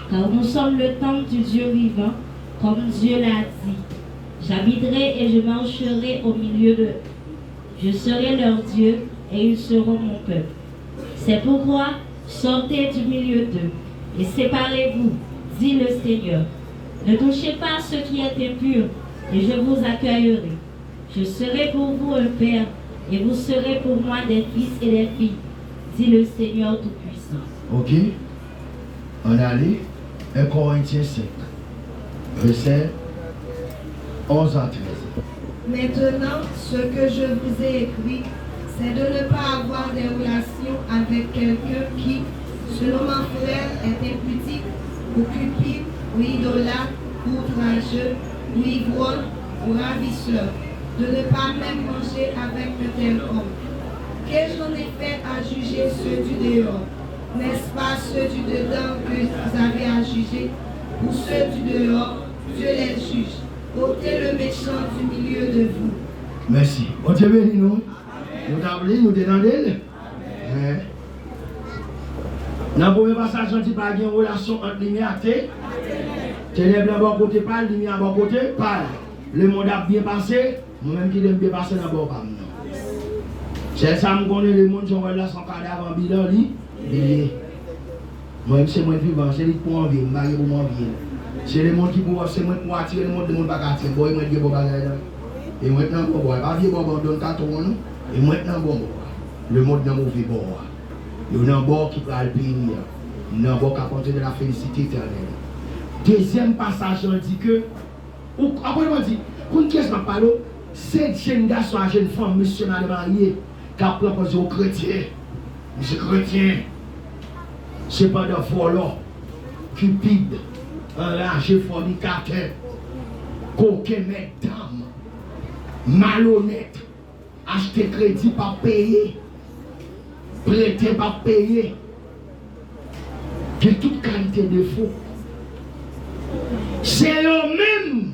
Car nous sommes le temple du Dieu vivant, comme Dieu l'a dit. J'habiterai et je marcherai au milieu d'eux. Je serai leur Dieu et ils seront mon peuple. C'est pourquoi, sortez du milieu d'eux et séparez-vous, dit le Seigneur. Ne touchez pas ce qui est impur, et je vous accueillerai. Je serai pour vous un père, et vous serez pour moi des fils et des filles, dit le Seigneur Tout-Puissant. Ok. Ann ale. En Korentyen senk, vèsè onz a trèz. Maintenant, ce que je vous ai écrit, c'est de ne pas avoir des relations avec quelqu'un qui, selon mon frère, est impudique, ou cupide, ou idolâtre, ou outrageux, ou ivrogne, ou ravisseur, de ne pas même manger avec un tel homme. Qu'ai-je en effet à juger ceux du dehors ? N'est-ce pas ceux du dedans que vous avez à juger ? Pour ceux du dehors, Dieu les juge. Ôtez le méchant du milieu de vous. Mèsi. Bondye beni nou. Nou t ap li, nou te tande l. Men, nan premye pasaj lan di pa gen relasyon ant limyè ak te. Tenèb lan bò kote pa l, limyè a bò kote pa l. Lemonn ap byen pase, mwen menm kite m byen pase nan bò pa m nan. Sèl sa m konnen, lemonn jan w wè l la, se yon kadav anbilan li, li ye. Mwen menm se mwen k vivan, se li k pou anvi m, m pa gen pou m anvi l. Se lemonn ki pou, se mwen k pou atire lemonn, lemonn pa ka atire m. Bò e mwen k gen bon bagay la. E mwen k nan bon bò a, e pa vye bò bandonn katon an non. E mwen k nan bon bò a. Lemonn nan move bò a. Yo nan bò ki pral pini an. Nan bò k ap antre nan la félicité éternelle. Dezyèm pasaj lan di ke, ou, apre mwen di, konn kiyès m ap pale w? Se jenn gason ak jenn fanm, mesye, madanm marye, k ap pran pòz yo kretyen. Misye kretyen. Sepandan, vòlò, kipid, anraje, fònikatè, koken, mèt dam, malonèt, achte kredi p ap peye, prete p ap peye, gen tout kalite defo. Se yo menm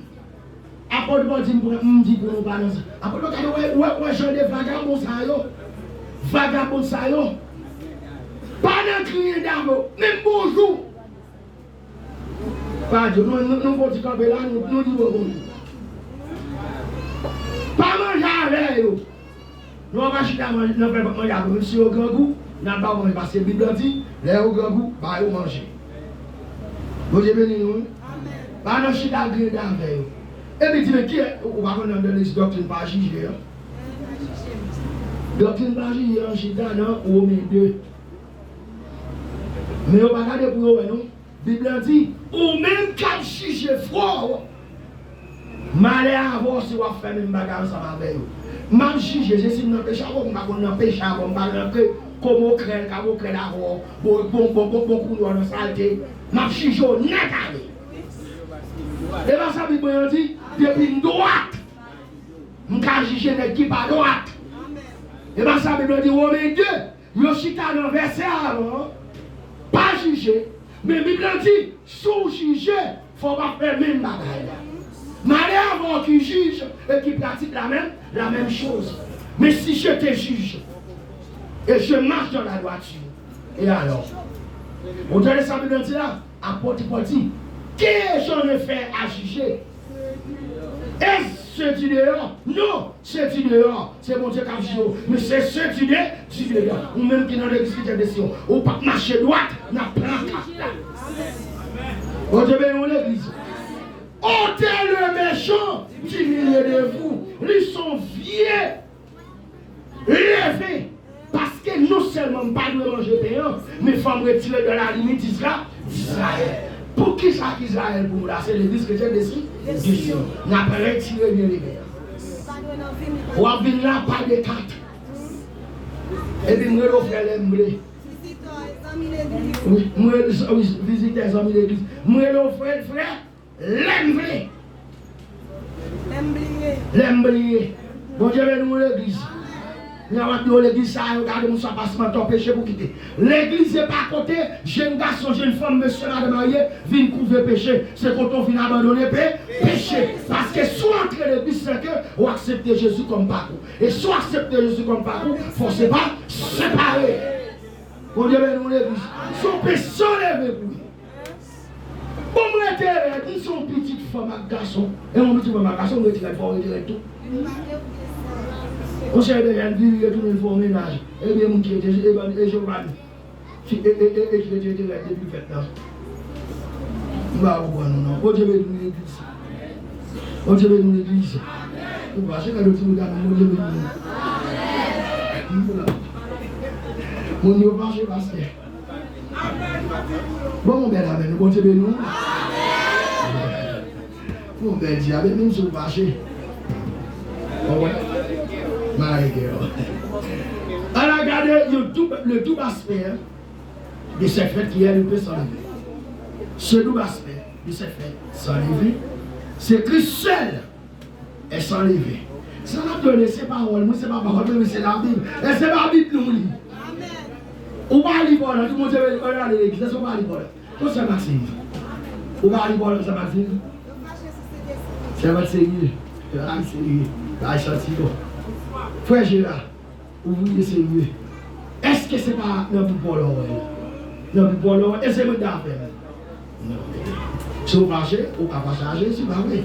Apot Pòl di m pou, m di pou nou pa nan sa. Apot Pòl gade, wè, wè, wè jan de vagabon sa yo. Vagabon sa yo. Pa nan griyen dame yo. Menm bonjou. Pa di yo, nou, nou, nou fè yon ti kanpe la, nou, nou di yo bonjou. Pa manje avè yo. Nou pa chita nan fè manje avè yo. Menm si yo grangou, n ap ba yo manje. Paske Bib la di, lè yo grangou, ba yo manje. Bondye beni nou, wi. Pa nan chita griyen dame avè yo. Epi di, men ki, ou pa konn nan legliz doktrin pa jije an? Doktrin pa jije an chita nan Women de. Men yo pa gade pou yo wè, non. Bib la di, ou menm k ap jije frè w, malè avè w si w ap fè menm bagay ansanm avè yo. M ap jije, se si m nan peche avè w, m pa konn nan peche avè w, m pa rantre komokrèl, kamokrèl avè w, bon, bon, bon, bon, bon kounye w nan salte. M ap jije w nèt ale. E pa sa Bib mwen an di, depi m dwat, m ka jije nèg ki pa dwat. E pa sa Bib la di, Women de, yo chita nan vèsè avan an, pa jije. Men Bib la di, si w jije, fò w pa fè menm bagay la. Malè avè w ki jij e ki pratik la menm, la menm choz. Mais si je te juge, et je marche dans la droiture, et alors? Ou tande sa Bib la di la? Apot Pòl di, qu'ai-je en effet à juger? Est-ce du dehors? Non, se du dehors, se Bondye k ap jije w. Men se se du de, du dedans. Ou menm ki nan legliz ki te deside, ou p ap mache dwat nan plan k ap la. Bondye beni w legliz. Ôtez le méchant du milieu de vous. Li se yon vye leve. Paske non sèlman m pa dwe manje pen an, men fò m retire de la limite d'Isra-, d'Izrayèl. Poukisa k Izrayèl pou nou la? Se legliz kretyen de Syon. De Syon. N ap retire byeneme an. W ap vin la pa de kat. Epi m rele w frè lè m vle. Wi, m rele, wi, vizitè, zanmi legliz. M rele w frè, frè. Lè m vle. Lè m bliye. Bondye beni w, legliz. Lè w ap di w legliz sa yo, gade moun sa pa sèlman tò peche pou kite. Legliz se pa kote jenn gason, jenn fanm, mesye, madanm marye vin kouvre peche. Se kote w vin abandone pe, peche. Paske si w antre legliz, se ke w aksepte Jezi kòm papa w. E si w aksepte Jezi kòm papa w, fò se pa separe. Bondye beni w, legliz. Se yon peche w leve pou li. Bon, m rete rèd, m se yon pitit fanm ak gason. E yon pitit fanm ak gason, m rete rèd, fò w rete rèd tou. Yon seri de jèn vire tounen fè yon mennaj. Ebyen, moun ki rete, e, e, e Jovani. Fi, e, e, e, e ki rete, rete rèd depi fèt la. M pa konprann nou, non. Bondye beni nou, legliz. Bondye beni nou, legliz. Nou pa chita do ti moun, Bondye beni nou. Moun yo fache, pastè. Bon, yon bèl amèn. Bondye beni nou. Bon, bèl di amèn, menm si w fache. Ou wè? My girl. Ann al gade yon dou-, le double aspect, hein, de cette fête qui est le pain sans levain. Ce double aspect de cette fête sans levain, c'est Christ seul est sans levain. Sa n ap tande se pawòl mwen, se pa pawòl mwen, men se Labib. E se Labib nou li. Ou pa li Pòl, di Bondye, ou pa li legliz, èske ou pa li Pòl? Kot sè Maxine? Ou pa li Pòl, sè Maxine? Sè Maxine serye. Ay, serye. Ay, santi bon. Frè Jera. Ouvriye serye. Èske se pa nan Bib Pòl ou wè l? Nan Bib Pòl ou wè l? E se mwen k ta fè l? Non. Si w fache, ou ka fache a Jezi, pa vre?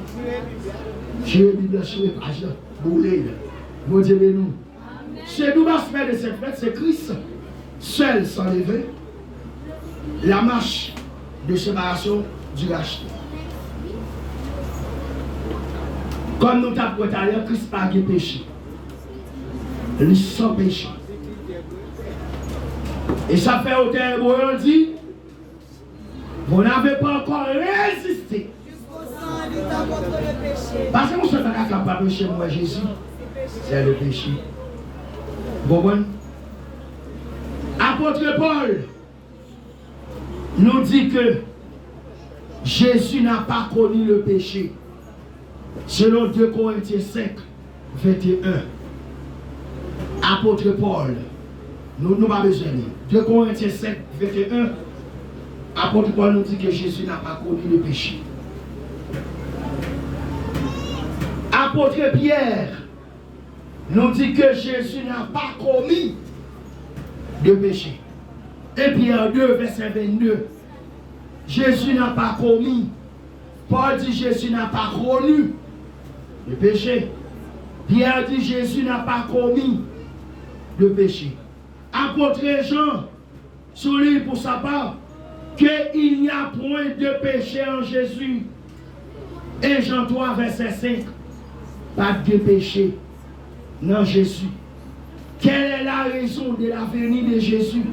Chire Bib la, chire paj la, boule l. Bondye beni w. Ce double aspect de cette fête, c'est Christ seul sans levain, la marche de séparation du racheté. Kòm nou t ap wè talè, Kris pa gen peche. Li san peche. E sa fè otè Ebre yo di, vous n'avez pas encore résisté. Paske yon sèl bagay k ap anpeche m wè Jezi, se le péché. Ou konprann? Apôtre Paul nous dit que Jésus n'a pas connu le péché. Selon deux Corinthiens cinq, vingt et un. Apôtre Paul, nou, nou pa bezwen li. Deux Corinthiens cinq, vingt et un, apôtre Paul nous dit que Jésus n'a pas connu le péché. Apôtre Pierre nous dit que Jésus n'a pas commis de péché. Un Pierre deux, verset vingt-deux. Jésus n'a pas commis. Paul dit, Jésus n'a pas connu le péché. Pierre dit, Jésus n'a pas commis de péché. Apôtre Jean souligne pour sa part que il n'y a point de péché en Jésus. Un Jean trois, verset cinq. Pas de péché dans Jésus. Quelle est la raison de la venue de Jésus?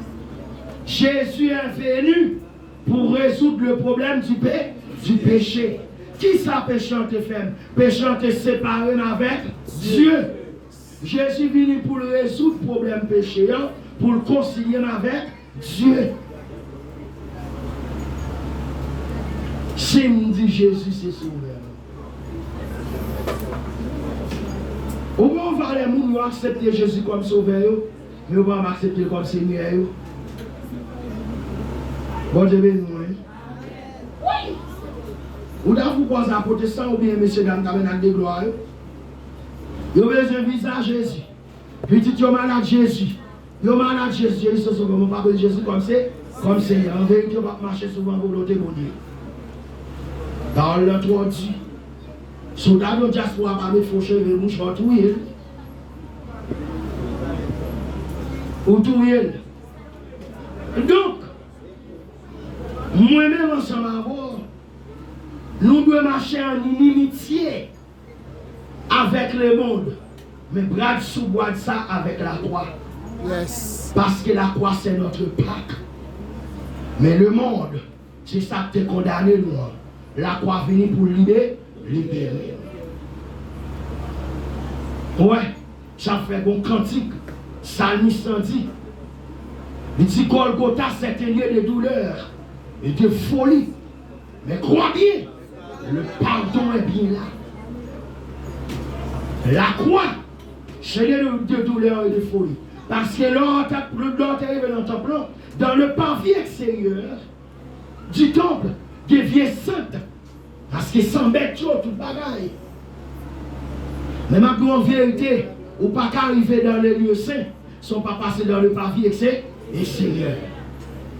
Jésus est venu pour résoudre le problème du pé-, du péché. Kisa peche an te fè m? Peche an te separe m avèk Dye. Jezi vini pou l rezoud pwoblèm peche an, pou l konsilye m avèk Dye. Si m di Jezi se Sovè mwen. Ou gen yon valè moun yo aksepte Jezi kòm Sovè yo, men yo pa aksepte l kòm Senyè yo. Bondye beni nou, wi. Wi! Ou ta fou pòz a pwotestan oubyen mesye dam tabènak de glwa yo. Yo bezwen viza Jezi. Pitit yo malad Jezi. Yo malad Jezi, Jezi se Sovè, men yo pa pran Jezi kòm se, kòm Senyè. An verite, yo p ap mache souvan volonte Bondye. Pawòl lan twò di. Si w ta di yon dyaspora pa met fo cheve, mouchwa, w touye l. Ou touye l. Donk, mwen menm ansanm avè w, nou dwe mache an inimitye avèk lemonn, men brad sou brad sa avèk lakwa. Yes. Paske lakwa se notre Pâques. Men lemonn, se sa k te kondane nou an. Lakwa vini pou libe-, libere nou. Ou wè, sa fè gon kantik, salmis lan di, li di, Golgotha, c'est un lieu de douleur et de folie. Mais crois bien, le pardon est bien là. La croix, c'est lieu de, de douleur et de folie. Paske lè w te, lè w te rive nan tanp lan, dans le parvis extérieur du temple, gen vye sant. Paske san bèt yo, tout bagay. Men m ap di w an verite, ou pa ka rive dans le lieu saint san w pa pase dans le parvis extérieur.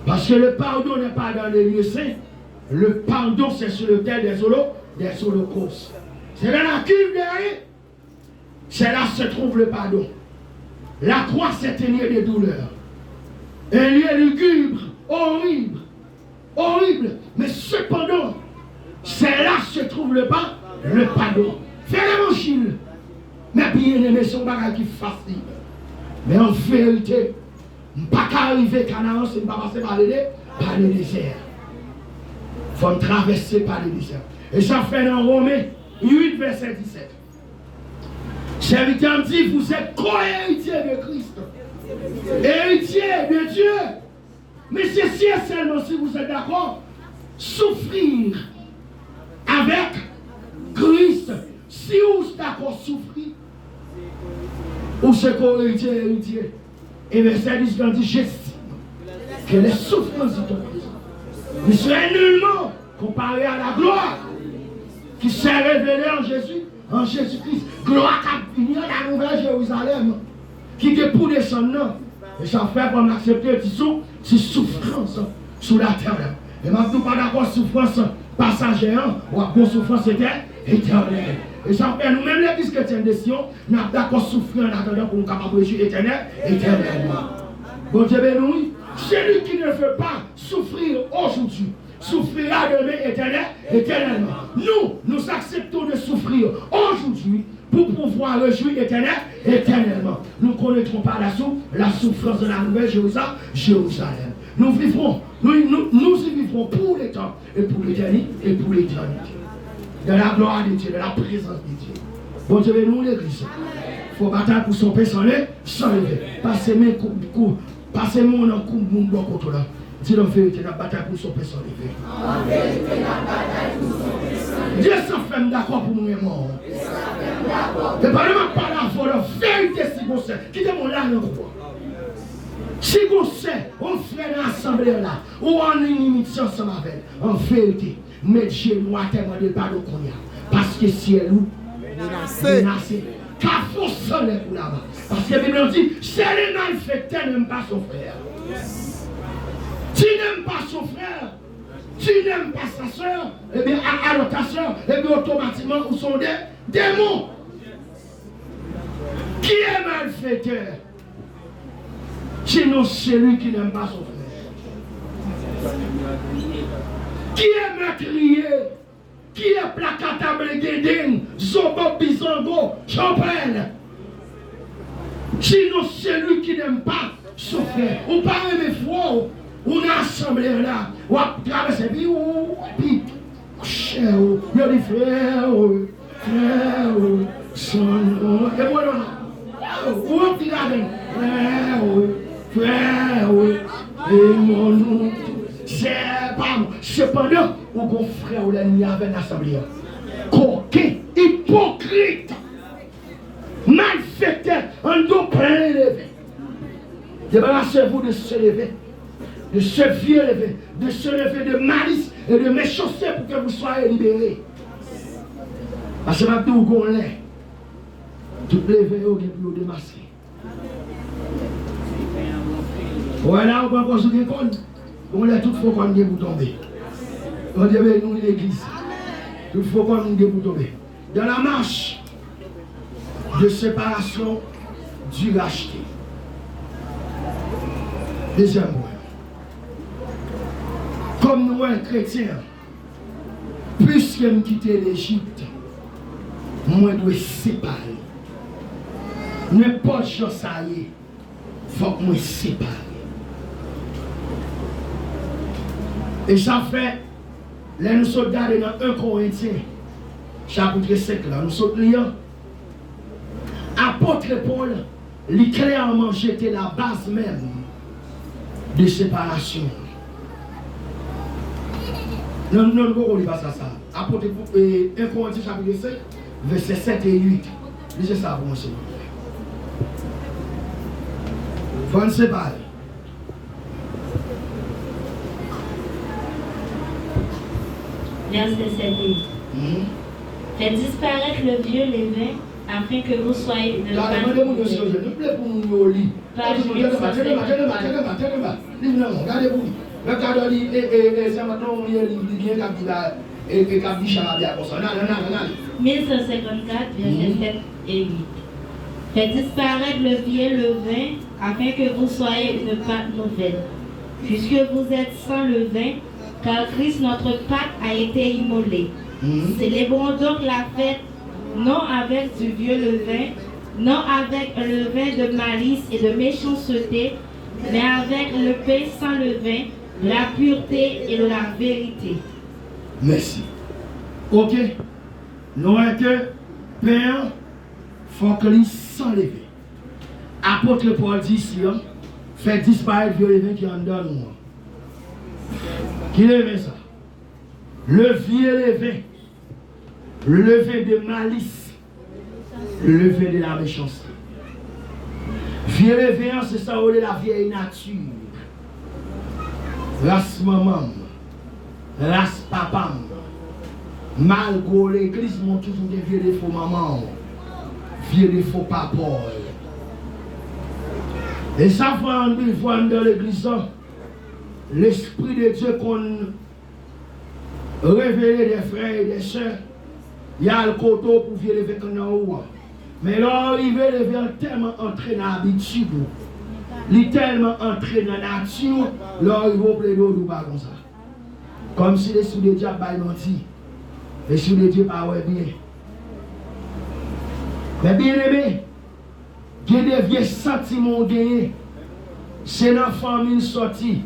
Paske le pardon n'est pas dans le lieu saint. Le pardon, c'est sur l'autel des holo-, des holocaustes. C'est dans la cuve des C'est là se trouve le pardon. La croix, c'est un lieu de douleur. Un lieu lugubre, horrible, horrible. Mais cependant, c'est là se trouve le pa-, le pardon. Fè levanjil. Men byeneme, se yon bagay ki fasil. Men an verite, m pa ka rive Kanaran si m pa pase pa le de-, pa le dezè. Fò m travèse pa le dezè. E sa fè nan Women uit, vèsè disèt. Sèvitè an di, vous êtes co-héritiers de Christ, héritiers de Dieu. Mais ceci est seulement si vous êtes d'accord souffrir avec Christ. Si ou dakò soufri, ou se ko-eritye, eritye. E vèsè dis lan di, j'estime que les souffrances de ton présent ne seraient nullement comparées à la gloire qui s'est révélée en Jésus, en Jésus-Christ. Glwa k ap vini an, la nouvèl Jerizalèm ki gen pou desann nan. E sa fè pou n aksepte ti sou, ti soufrans sou latè la. E m ap di w pa dakò soufrans pasaje an, w ap gen soufrans etè-, etènèl. E sa fè nou menm legliz kretyèn de Siyon, n ap dakò soufri an atandan pou nou kapab rejwi etènèl, etènèlman. Bondye beni w, wi. Celui qui ne veut pas souffrir aujourd'hui souffrira demain éternel-, éternellement. Nous, nous acceptons de souffrir aujourd'hui pour pouvoir réjouir éternel-, éternellement. Nous connaîtrons par la sou-, la souffrance de la nouvelle Jérusa-, Jérusalem. Nous vivrons, nous, nous, nous y vivrons pour le temps et pour l'éternité, et pour l'éternité. Dans la gloire de Dieu, dans la présence de Dieu. Bondye beni w, legliz. Fò batay pou son pe san le, san leve. Pase men kou, kou, pase men w nan kou moun bò kote w la. Di l an verite, n ap batay pou son pe san leve. Di l sa fè m dakò pou m renmen w. E pandan m ap pale avè w nan verite, si gon sè, kite m w la nan kou an. Si gon sè, yon frè nan asanble an la, ou an inimitye ansanm avè l, an verite, met jenou atè, mande l padon kounye a. Paske syèl ou menase. Menase. Kafou san lè kou laba. Paske Bib lan di, si le malfaiteur n'aime pas son frère, tu n'aimes pas son frère, tu n'aimes pas sa sœur, ebyen, a-, alors ta sœur, ebyen, otomatikman, ou se yon dé-, démon. Qui est malfaiteur ? Sinon celui qui n'aime pas son frère. Qui est meurtrier ? Qui est plakata, blegedeng, zobo, bizango, tchonpèl ? Sinon celui qui n'aime pas son frère. Ou pa renmen frè w, ou nan asanble an la, w ap travèse, epi ou, epi chè w, yo di frè w, frè w, san w, e mwen la, ou ap di ladan, frè w, frè w, e mwen nou, sè pa m. Sepandan, ou gon frè w lènmi avè l nan asanble an. Koken, ipokrit, malfektè, an do plen leve. Débarrassez-vous de ce levain, de ce vieux levain, de ce levain de malice et de méchanceté pour que vous soyez libérés. Paske m ap di w gon lè, tout leven yo gen pou yo demaske. Ou wè la, ou pran pòz ou gen kòn. Gon lè tout fo kòn gen pou tonbe. Bondye beni w, legliz. Tout fo kòn gen pou tonbe. Dans la marche de séparation du racheté. Dezyèm pwen. Kòm nou wè kretyen, piske m kite Lejip, mwen dwe separe. Nenpòt jan sa ye, fòk mwen separe. E sa fè, lè nou sot gade nan en Korentyen, chapit senk la, nou sot li an, apot Pòl, li klèman jete la baz menm de separasyon. Non, non, nou poko li pasaj sa. Apot, e, en Korentyen chapit senk, vèsè sèt e uit. Li se sa pou mwen, silvouplè. Fò n separe. Verset sept et huit. Faites disparaître le vieux levain, afin que vous soyez une pâte nouvelle. Gade, mande moun yo si yo jwenn. Nou vle pou moun yo li. Pas une Tande, tande, tande, tande, tande. Li vin nan men w, gade pou li. Lè w gade li, e, e, e, se yon non, li, li gen k ap di la, e, e, k ap di charabya konsa. N ale, n ale, n ale. Mil san senkannkat, vèsè sèt e uit. Faites disparaître le vieux levain, afin que vous soyez une pâte nouvelle. Puisque vous êtes sans levain, car Christ notre Pâque a été immolé. Célébrons donc la fête, non avec du vieux levain, non avec un levain de malice et de méchanceté, mais avec le pain sans levain, de la pureté et de la vérité. Mèsi. Oke. Nou wè ke pen an, fòk li san leven. Apot Pòl di isi an, fè disparèt vye leven ki anndan nou an. Ki leven sa? Le vieux levain, levain de malice, levain de la méchanceté. Vye leven an, se sa yo rele la vieille nature. Ras manman m, ras papa m. Malgre w legliz, men w toujou gen vye defo manman w, vye defo papa w. E sa fè anpil fwa anndan legliz lan, Lespri de Dye konn revele de frè e de sè, y al kote w pou vye leven k anndan ou an. Men lè w rive, leven an tèlman antre nan abitid ou, li tèlman antre nan nati w, lè w rive w plede w di w pa konsa. Kòmsi Lespri de Dye ap bay manti. Lespri de Dye pa wè byen. Men byeneme, gen de vye santiman w genyen, se nan fanmi l sòti.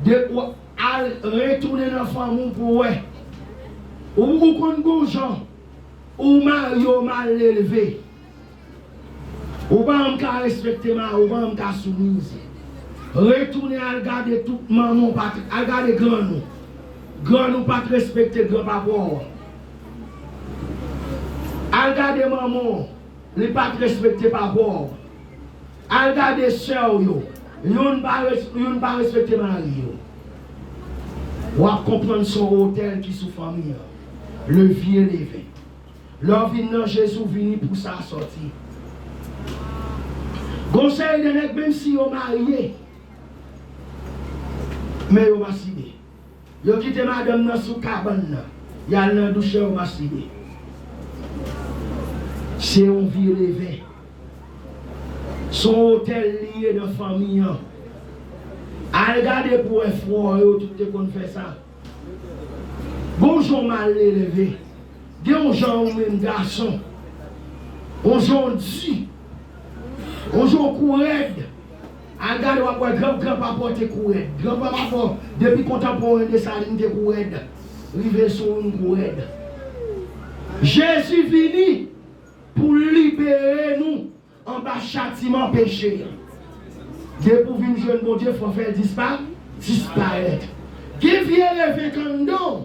De, w al retounen nan fanmi w pou w wè. Ou, ou konn gon jan, ou marye, w mal elve. Ou pa janm ka respekte mari w, ou pa janm ka soumize. Retounen al gade tout manman w pa t, al gade grann ou. Grann ou pa t respekte granpapa w. Al gade manman w, li pa t respekte papa w. Al gade sè w yo, youn pa res-, youn pa respekte mari yo. W ap konprann se yon otèl ki sou fanmi an. Le vieux levain. Lè w vin nan Jezi, w vini pou sa sòti. Gon seri de nèg, menm si yo marye, men yo masibe. Yo kite madanm nan sou kabann nan, y al nan douch yo, yo masibe. Se yon vye leven. Se yon otèl li ye nan fanmi an. Al gade pou w wè frè w yo tout te konn fè sa. Gon jan w mal elve. Gen yon jan ou menm gason, yon jan w di, yon jan w kou rèd. Al gade w ap wè gran, granpapa w te kou rèd. Granpapa w, depi kontanporen Desalin te kou rèd. Rive sou ou, nou kou rèd. Jezi vini pou libere nou anba chatiman peche a. Depi w vin jwenn Bondye, fò w fè l dispa-, disparèt. Gen vye leven k anndan w,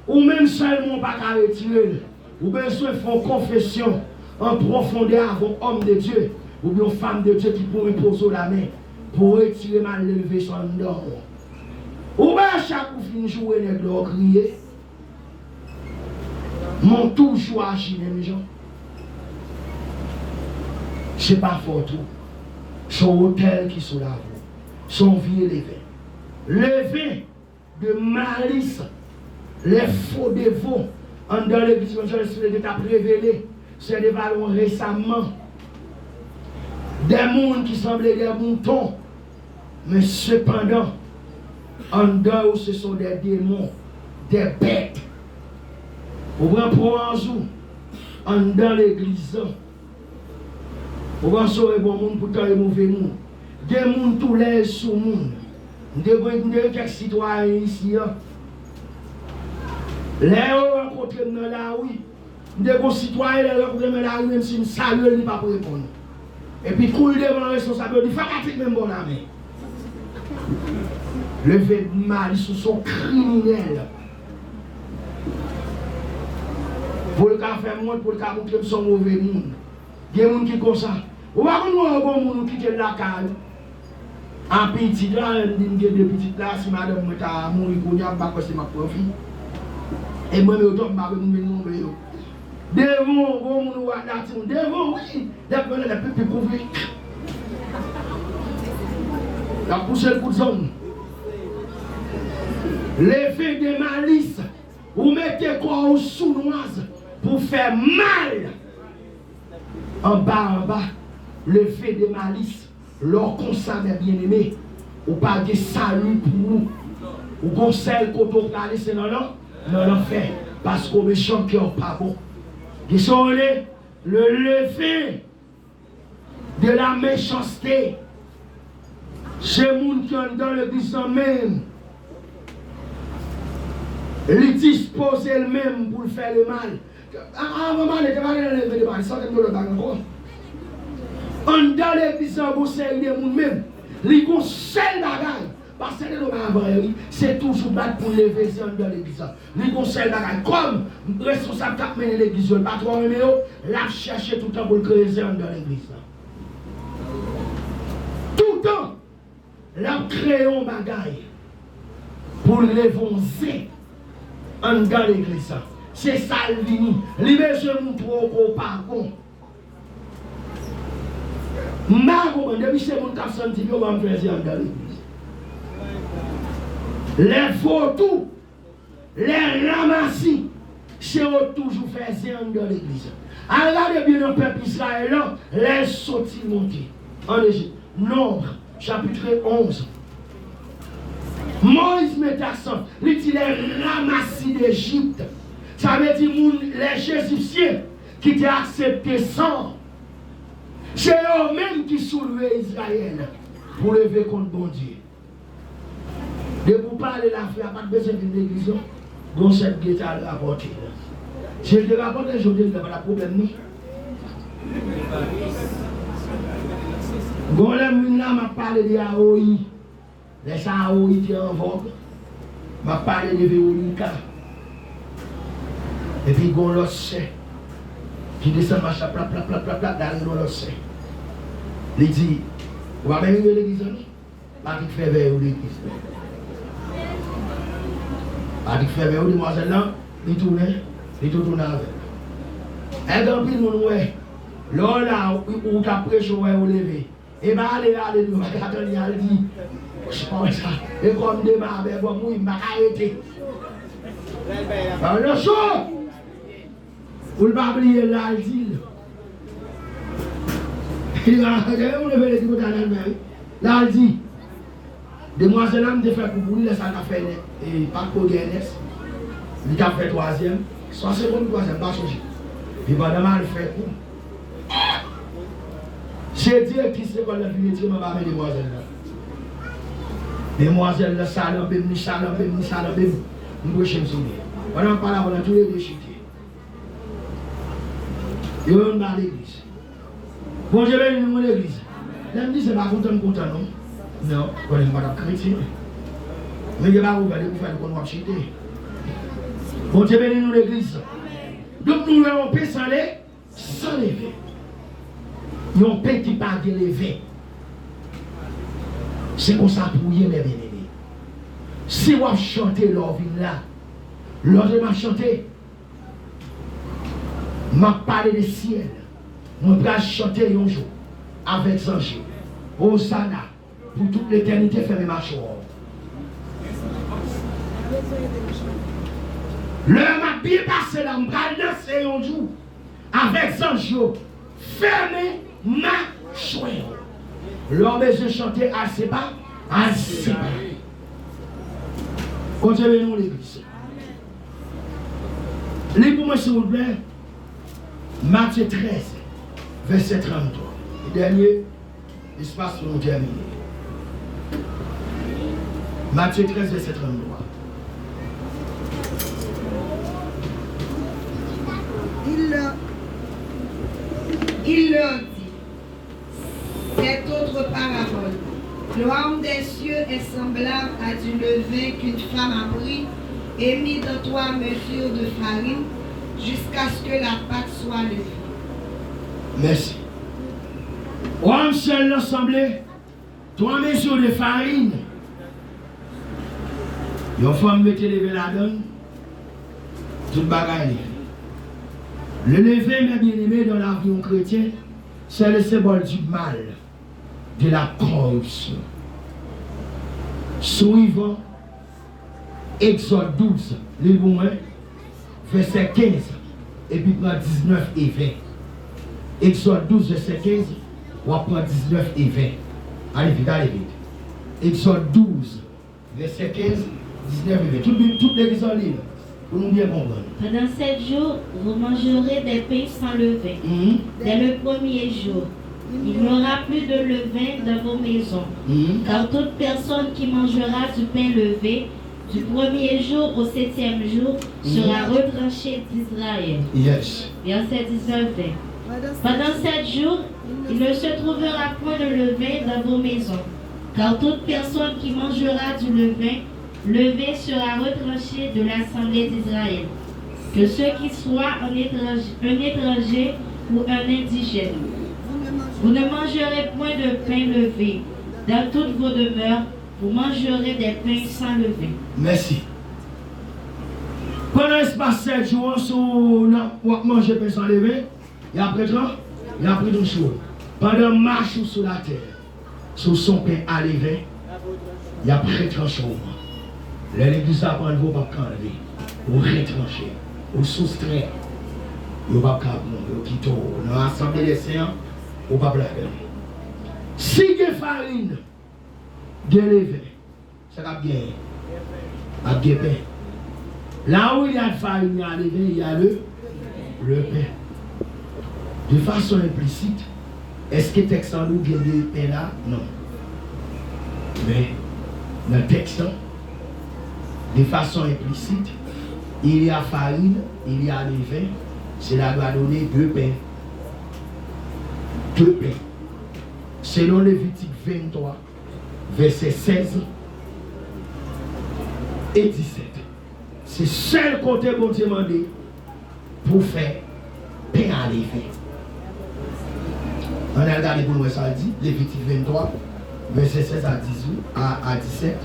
ou menm sèlman w pa ka retire l. Ou bezwen fè yon konfesyon an pwofondè avè yon òm de Dye oubyen yon fanm de Dye ki pou enpoze w lamen pou w retire mal elve sa anndan w. Ou wè chak ou fin joure nèg la, w kriye. Men w toujou aji menm jan. Se pa fòt ou. Se yon otèl ki sou lavi w. Se yon vye leven. Leven de malis, lè fo devo anndan legliz yo, jan Lespri de Dye t ap revele, se devale w resaman. De moun ki sanble de mouton, men sepandan, anndan yo se son de demon, de bèt. Ou pran pwaz ou anndan legliz lan. Ou panse w e bon moun, poutan e move moun. Gen moun tou lè e sou moun. M te gen, m te gen kèk sitwayen isi an. Lè yo rankontre m nan lari, m te gen yon sitwayen, lè l rankontre m nan lari, menm si m salye l, li p ap reponn. Epi kou l devan responsab yo, li fanatik menm ba w lamen. Leven malis ou se yon kriminèl. Pou l ka fè m wont, pou l ka montre m se yon move moun. Gen moun ki konsa. Ou pa konn wè yon moun ou kite l lakay ou. A pitit la, lè m di m gen de pitit la, si madanm mwen ta mouri kounye a, m pa kwè si m ap pran fi. E mwen menm yo twòp, m pa vle moun vin nonmen yo. Devan w, gon moun ou wè la timoun. Devan w, wi. Lè mwen lè pipi kouvri. L ap pouse l kout zòn. Leve de malis. Ou mete kò w sou nwaz pou fè mal anba anba. Leve de malis. Lè w konsa, mè byeneme, ou pa gen sali pou ou. Ou gon sèl kote w prale, se nan lan-, nan lanfè. Paske w mechan, kè w pa bon. Gen sa w rele le levain de la méchanceté. Se moun ki anndan legliz lan menm. Li dispoze l menm pou l fè le mal. A-, avan m ale, te pale nan levain de malis, sa te m lòt bagay ankò. Anndan legliz lan, gon seri de moun menm. Li gon sèl bagay. Pastè te di w avan yè, wi. Se toujou bat pou leve zye anndan legliz lan. Li gon sèl bagay. Kòm responsab k ap mennen legliz yo, l pa twò renmen yo, l ap chèche toutan pou l kreye zye anndan legliz lan. Toutan! L ap kreye yon bagay pou l leve yon zen anndan legliz la. Se sa l vini. Li bezwen moutre w ke w pa bon. M pa konprann, depi se moun k ap santi byen, w pa fè zen anndan legliz. Lè vodou Lè ramasi, se yo toujou fè zen anndan legliz. Al gade byen nan pèp Izrayèl lan, lè l soti monte ann Ejip. Nonb, chapit onz. Moyiz mete aksan, li di lè ramasi d'Égypte. Sa vle di moun, les Égyptiens ki te aksepte san. Se yo menm ki soulve Izrayèl pou leve kont Bondye. Depi w pale la, frè a pa t bezwen vin legliz non. Gon sèt gen ta al rapòte. Si l te rapòte, jodi a li pa t ap pwoblèm ni. Gon lè m vin la, m ap pale de A O I. Lè sa A O I te an vòg, m ap pale de Veronica. Epi gon lòt sè ki desann mach la, plap, plap, plap, plap, plap, l al nan lòt sè. Li di, ou pa menm rive legliz la non. Patrik fè vèy ou legliz. Patrik fè vèy ou, demwazèl lan, li tounen, li tou tounen avè l. Èske anpil moun wè, lè w la, ou, ou t ap preche, w wè yo leve. E pa ale, ale, nou pa ka tann li al di, ou pa wè sa. E kòm demen avè bò mouri, m pa ka rete. Pawòl yo cho! Pou l pa bliye l, l al di l. Li pa gen moun revele ki kote al al fè, wi. L al di. Demwazèl la, m te fè kou pou li, lè sa l t ap fè, e, pak pou Ernest. Li t ap fè twazyèm. Swa segonn twazyèm, m pa sonje. Epi pandan m al fè kou, se direktris lekòl la vin retire m anba men demwazèl la. Demwazèl la salanbe m, li salanbe m, li salanbe m. M preche m sou li. Pandan m ap pale avè w la, toulede chite. Yo menm ba legliz. Bondye beni nou, legliz. Lè m di se pa kontan m kontan non. Non, konnen m pa t ap kretyen. Men gen pa ouvè depi w fè l konn w ap chite. Bondye beni nou, legliz. Donk nou wè yon pen san le, san leven. Yon pen ki pa gen leven. Se konsa pou w ye, mè byeneme. Si w ap chante lè w vin la, lòt lè m ap chante, M ap pale de syèl. Mwen pral chante yon jou avèk zanj yo. Ozana pou tout letènite, fèmen machwa w. Lè m ap byen pase la, m pral danse yon jou avèk zanj yo. Fèmen machwa w. Lè w bezwen chante, al sepa, al sepa. Bondye beni w, legliz. Li pou mwen, silvouplè, Matye trèz, vèsè tranntwa. E dènye espas pou nou tèmine. Matye trèz, vèsè tranntwa. Il leur, il leur dit, Cette autre parabole, le royaume des cieux est semblable à du levain qu'une femme a pris et mis dans trois mesures de farine jusqu'à ce que la pâte soit levée. Mèsi. Wòm sèl nan sanble twa mezi de farin. Yon fanm mete leve ladan l, tout bagay li. Le levain, mes bien-aimés, dans la vie yon kretyen, c'est le symbole du mal, de la corruption. Swivan Egzòd douz, li pou mwen, vèsè kenz, epi pran diznèf e ven. Egzòd douz, vèsè kenz, w ap pran diznèf e ven. Ale vit, ale vit. Egzòd douz, vèsè kenz, diznèf e ven. Tout Bib, tout legliz an li l, pou nou byen konprann. Pendant sept jours, vous mangerez des pains sans levain. Mhm. Dès le premier jour, il n'y aura plus de levain dans vos maisons, mhm, car toute personne qui mangera du pain levé du premier jour au septième jour sera retranchée d'Israël. Yes. Verset dix-neuf vingt. Pendant sept jours, il ne se trouvera point de levain dans vos maisons, car toute personne qui mangera du levain levé sera retranchée de l'assemblée d'Israël. Que ce qui soit un étranger, un étranger ou un indigène. Vous ne mangerez point de pain levé dans toutes vos demeures, vous mangerez des pains sans levain. Mèsi. Pandan espas sèt jou an, si w nan, w ap manje pen san leven, y ap retran-, y ap retranche w. Pandan mach ou sou latè, si w se yon pen a leven, y ap retranche w. Lè legliz la ap anlve, w p ap ka anlve. Ou retranche. Ou soustrè. Yo p ap ka pran w. Yo kite w. Nan asanble dè sen an, ou p ap ladan l. Si gen farin, gen leven. Sa k ap genyen? Ap gen pen. Là où il y a de farine, il y a levain, il y a le, le pain. De façon implicite, èske tèks la di w gen de pen la? Non. Men, nan tèks la, de façon implicite, il y a farine, il y a levain, cela doit donner deux pains. Deux pains. Selon Levitik venntwa, vèsè sèz e disèt. Se sèl kote Bondye mande pou fè pen a leven. Ann al gade pou n wè sa l di, Levitik venntwa, vèsè sèz a dizuit, a, a disèt.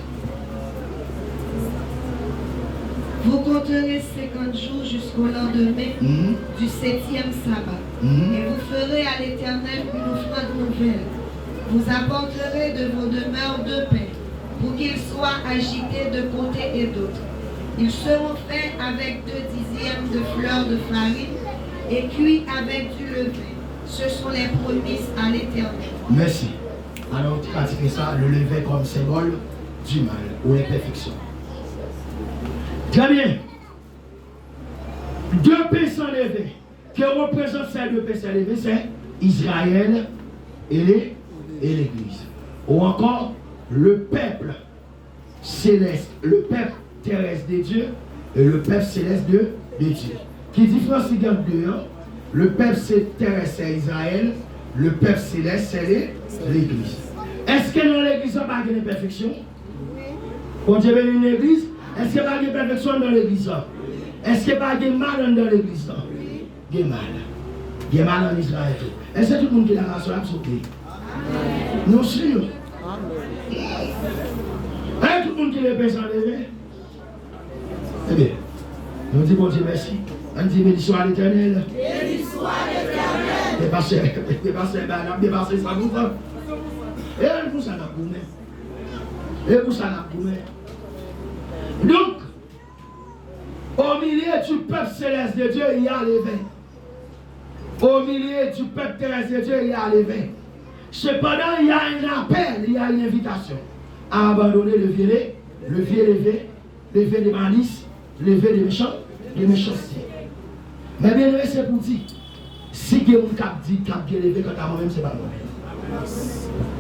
Vous compterez cinquante jours jusqu'au lendemain, mhm, du septième sabbat, mhm, et vous ferez à l'Éternel une offrande nouvelle. Vous apporterez de vos demeures deux pains, pour qu'ils soient agités de côté et d'autre. Ils seront faits avec deux dixièmes de fleur de farine et cuits avec du levain. Ce sont les promesses à l'Éternel. Mèsi. Alò, ou te ka tire sa, le levain comme symbole du mal ou imperfection. Très bien. De pen san leven. Que représentent ces deux pen san leven? C'est Israël et les, et l'Église. Ou encore, le peuple céleste, le peuple terrestre de Dieu et le peuple céleste de, de Dieu. Ki diferans ki gen ant de yo? Le peuple cé-, terrestre, c'est Israël, le peuple céleste, c'est les, l'Église. Èske nan legliz la pa gen enpèfeksyon? Bondye beni legliz. Èske pa gen pèfeksyon anndan legliz la? Èske pa gen mal anndan legliz la? Gen mal. Gen mal ann Izrayèl tou. Èske tout moun ki la aswè a ap sote? Nou si? Èske tout moun ki leve san leve? Ebyen, nou di Bondye mèsi. Ann di, béni soit l'Éternel. Béni soit l'Éternel. Depase, depase, ba, n ap depase sa pou sa. E pou sa n ap goumen. E pou sa n ap goumen. Donk, au milieu du peuple céleste de Dieu, il y a levain. Au milieu du peuple terrestre de Dieu, il y a levain. Cependant, il y a un appel, il y a une invitation à abandonner le vieux, le vieux levain, levain de malice, levain de méchant, de méchanceté. Men byeneme, se pou di, si gen moun k ap di k ap gen levain, kanta mwen menm, se pa mwen menm.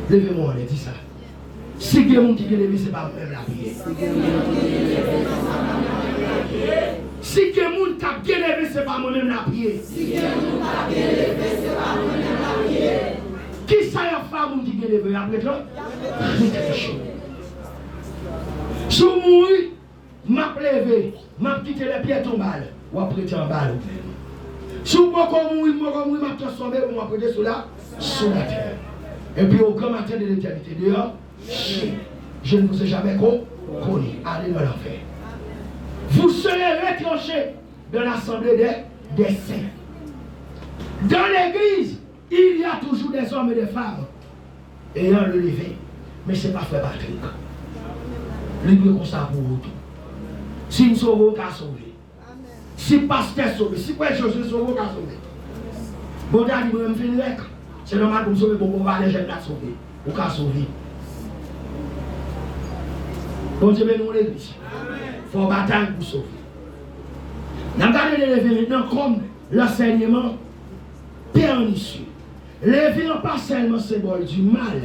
Leve men w anlè, di sa. Si gen moun ki gen levain, se pa mwen menm l ap ye. Si gen moun k ap gen levain, se pa mwen menm l ap ye. Kisa y ap fè a moun ki gen levain? Y ap ret lan? Ret lan cho. Si w mouri, m ap leve, m ap kite lè pyè tonbal, w ap rete anba l ou menm. Si w poko mouri, m poko mouri, m ap transfòme w, w ap rete sou la, sou latè. Et puis au grand matin de l'éternité, dehors, je ne vous ai jamais co- connu. Allez dans l'enfer. Vous serez retranchés dans l'assemblée des, des saints. Dans l'église, il y a toujours des hommes et des femmes ayant le levain. Men se pa frè Patrick. Li dwe konsa pou ou tou. Si m sove, ou ka sove. Si pastè sove, si frè Josue sove, ou ka sove. Bondye a di mwen, m fin rèk. Se nòmal pou m sove, bon, bon, valè jèn la sove. Ou ka sove. Bondye beni w, legliz. Fò w batay pou sove. N ap gade le levain mentnan kòm lansèyman pènisye. Levain an pa sèlman senbòl di mal,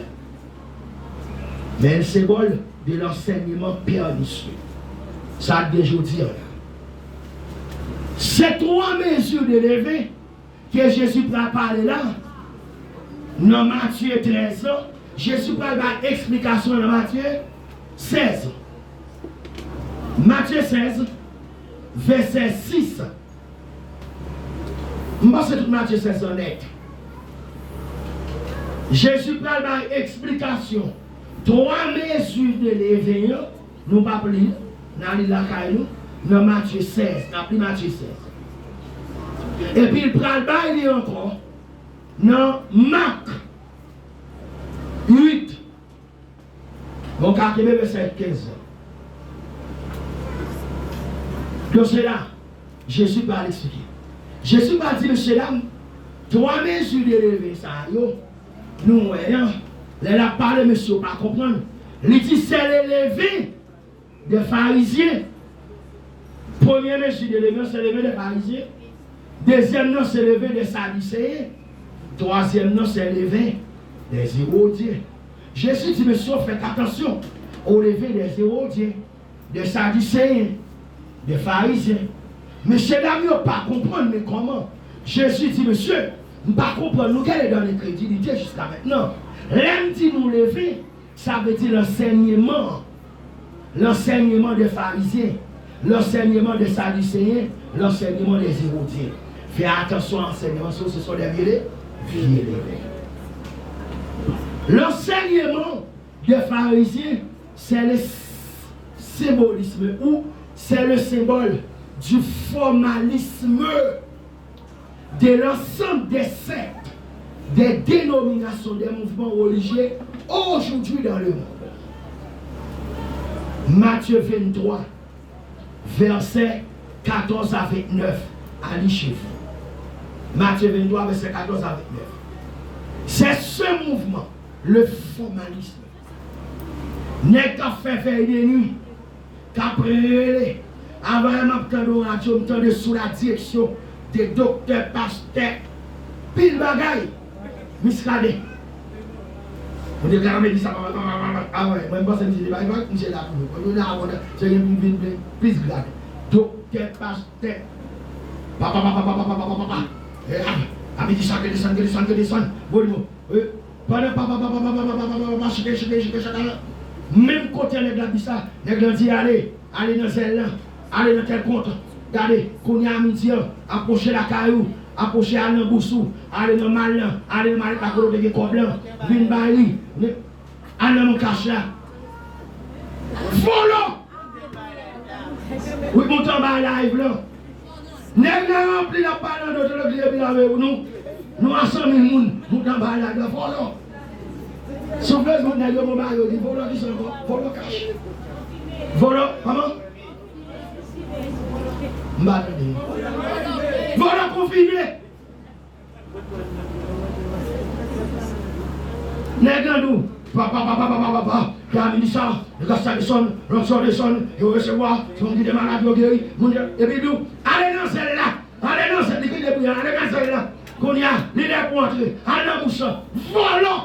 men l senbòl de lansèyman pènisye. Sa k gen jodi a la. Se twa mezi de levain ke Jezi pral pale la, nan Matye trèz lan, Jezi pral bay eksplikasyon nan Matye sèz. Matye sèz, vèsè sis. M panse tout Matye sèz lan nèt. Jezi pral bay eksplikasyon twa mezi de levain an. Nou p ap li, n a li lakay nou, nan Matye sèz, n ap li Matye sèz. Epi l pral bay li ankò nan Mak uit. Bon, ka kenbe vèsè kenz lan. Donk, se la, Jezi pral eksplike. Jezi pral di, mesye dam, twa mezi de levain sa yo, nou wè an, lè l ap pale, mesye yo pa konprann. Li di, c'est le levain des pharisiens. Premye mezi de levain, se levain des pharisiens. Dezyèm nan, se levain des sadicéens. Twazyèm nan, se levain des hérodiens. Jezi di, mesye yo, fèt atansyon au levain des hérodiens, des sadicéens, des pharisiens. Mesye dam yo pa konprann, men kòman? Jezi di, mesye, m pa konprann nou, quelle est dans l'incrédulité jusqu'à maintenant. Lè m di nou levain, sa vle di lansèyman, lansèyman de farizyen, lansèyman de sadiseyen, lansèyman de erodyen. Fè atansyon a ansèyman sa yo, se son de vye, vye levain. Lansèyman de farizyen, c'est le symbolisme ou c'est le symbole du formalisme de l'ensemble des sectes, des dénominations, des mouvements religieux aujourd'hui dans le monde. Matthieu vingt-trois, versets quatorze à vingt-neuf. Allez chez vous. Matthieu vingt-trois, versets quatorze à vingt-neuf. C'est ce mouvement, le formalisme. Nèg k ap fè vèy de nwi, k ap rele. Avan yè m ap tande yon radyo, m tande sou la direksyon de doktè, pastè, pil bagay. Miskaden. Mwen te ka di sa, pa, pa, pa, pa, pa. Ah ouais, mwen m panse misye te bay vag, misye la toujou. Mwen la avan, se gen vin, vin, vin plis grad. Doktè, pastè. Pa, pa, pa. Eh, ah, a midi sa, ke desann, ke desann, ke desann. Bon, bon. Eh, pandan pa, pa, pa, chike, chike, chike, chak la. Menm kote nèg la di sa, nèg la di ale, ale nan zèl lan, ale nan tèl kont. Gade, kounye a midi an, apwoche lakay ou, apwoche al nan bous ou, ale nan mal lan, ale nan malet la kote w te gen kòb lan, vin bay li, ne, al nan men kach la. Vòlò! Wi, monte anba live lan. Nèg la ranpli, l ap pale an dòt lang, li epi l ap nou, nou a san mil moun, monte anba live lan, vòlò. Sou Facebook, nèg yo bon bagay, yo di vòlò, kisa ankò? Vòlò kach. Vòlò, kòman? M pa tande. Vòlò konfime. Nèg lan di w, pa, pa, pa, pa, pa, pa, pa, pa, Camille sa, nèg sa desann, lòt sa desann, yo resevwa, se moun ki te malad, yo geri, moun yo, epi di w, ale nan zèl la, ale nan zèl, li ki te priye, ale nan zèl la. Kounye a, li lè pou antre, al nan bous lan, vòlò!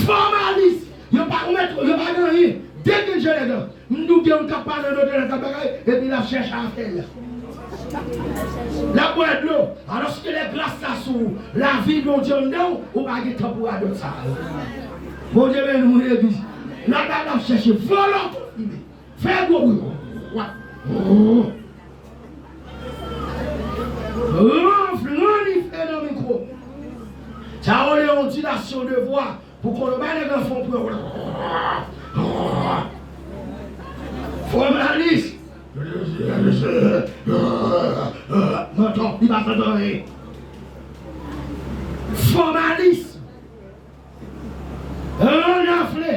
Fòmalis! Yo pa, ou mèt, yo pa gen anyen. Depi jere dan. M di w gen yon k ap pale nan dòt lang, k ap bagay, epi l ap chèche afè l. L ap bwè dlo. Alòske lè gras la sou ou, lavi Bondye anndan w, ou pa gen tan pou radòt sa yo. Bondye beni w, legliz. L ap, l ap chèche vòlò konfime. Fè gwo bri. Wa. Ranf, rann ife nan mikwo Sa yo rele yon dilasyon de vwa. Pou konnen bagay nèg lan fè yon pwen. Fòmalis. Mantò, li pa santi anyen. Fòmalis. Rannafle.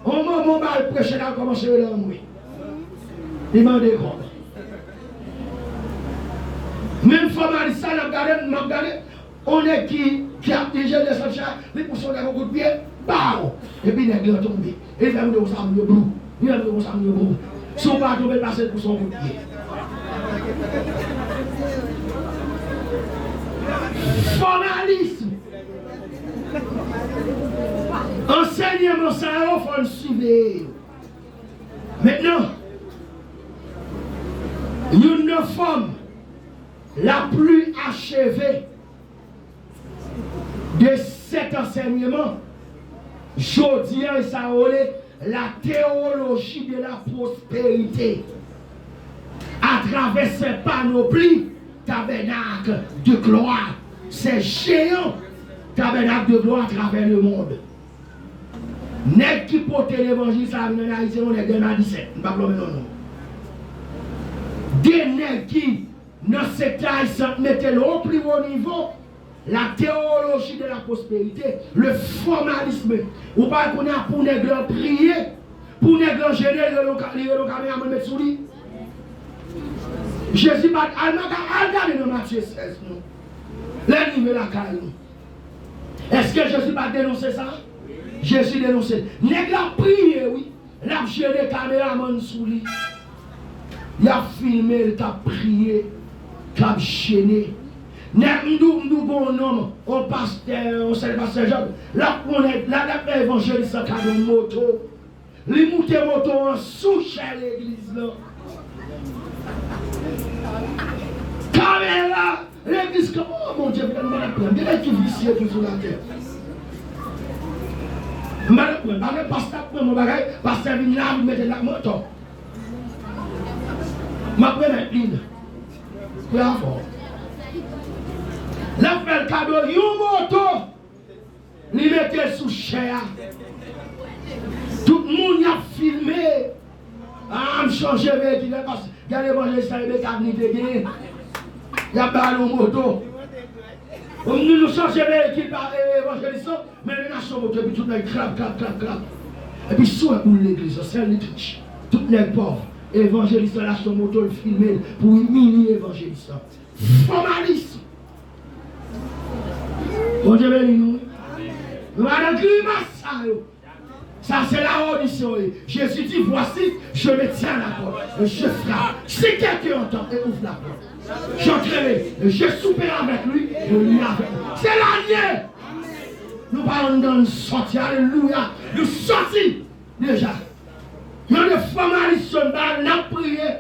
On moman ba l preche la kòmanse rele anmwe. Li mande kòb. Menm fòmalis sa, n ap gade, m ap gade. On nèg ki, ki ap dirije de sancha, li pouse on nèg on kout pye, baw! Epi nèg lan tonbe. E li fè moun yo konsa, moun yo brou. Li fè moun yo konsa, moun yo brou. Si w pa tonbe, l pase l pouse on kout pye. Fòmalis! Ansèyman sa yo, fò n siveye yo. Mentnan, youn nan fòm la pli acheve de sèt ansèyman, jodi a, e sa yo rele la théologie de la prospérité, à travers ces panoplies tabernacle de gloire, ces géants tabernacle de gloire à travers le monde. Nèg ki pote levanjil sa a vin ann Ayiti, se yon nèg de Madisèt, m p ap lonmen non non. De nèg ki, nan sektè ayisyen, ap mete l au plus haut niveau, la théologie de la prospérité, le formalisme. Ou pa wè kounye a pou nèg lan priye, pou nèg lan jene, li rele yon ka-, li rele yon kameramann met sou li. Jezi pa t al nan ka-, al gade nan Matye sèz non. Lè l rive lakay nou. Èske Jezi pa t denonse sa? Jezi denonse l. Nèg la ap priye, wi. L ap jene, kameramann sou li. Y ap filme l k ap priye, k ap jene. Nèg m di w, m di w gon nonm, on pastè, on sèl pastè Jòb, l ap pran nèg, l ap, l ap fè evanjelis lan kado yon moto. Li moute moto an sou chè legliz lan. Kamera, legliz kanpe, oh Bondye, m pa t pran. Gen nèg ki visye toujou lakay. M pa t pran. Bagay pastè ap pran mwen bagay, pastè vin la, vin mete l ak moto. M ap remèt li l. Bravo. L ap fè l kado yon moto. Li mete l sou chè a. Tout moun y ap filme. Ah, m chanje veyikil la, paske gade evanjelis sa, e Betadni te genyen. Y ap ba l yon moto. Bon, nou, nou chanje veyikil pa, e, evanjelis la, men li achte yon moto, epi tout nèg klap, klap, klap, klap. Epi si w wè boul legliz la, sèl li touch. Tout nèg pòv. Evanjelis la achte yon moto, l filme l pou imilye evanjelis la. Fòmalis. Bondye beni nou. Nou pa nan grimas sa yo. Sa se la odisyon ye. Jezi di, voici, je me tiens à la porte et je frappe. Si quelqu'un entend et ouvre la porte, j'entrerai et je souperai avec lui et lui avec lui. Se la l ye. Nou pa anndan, n sòti. Alelouya. Nou sòti. Deja. Yon de fòmalis yo, n pa, n ap priye.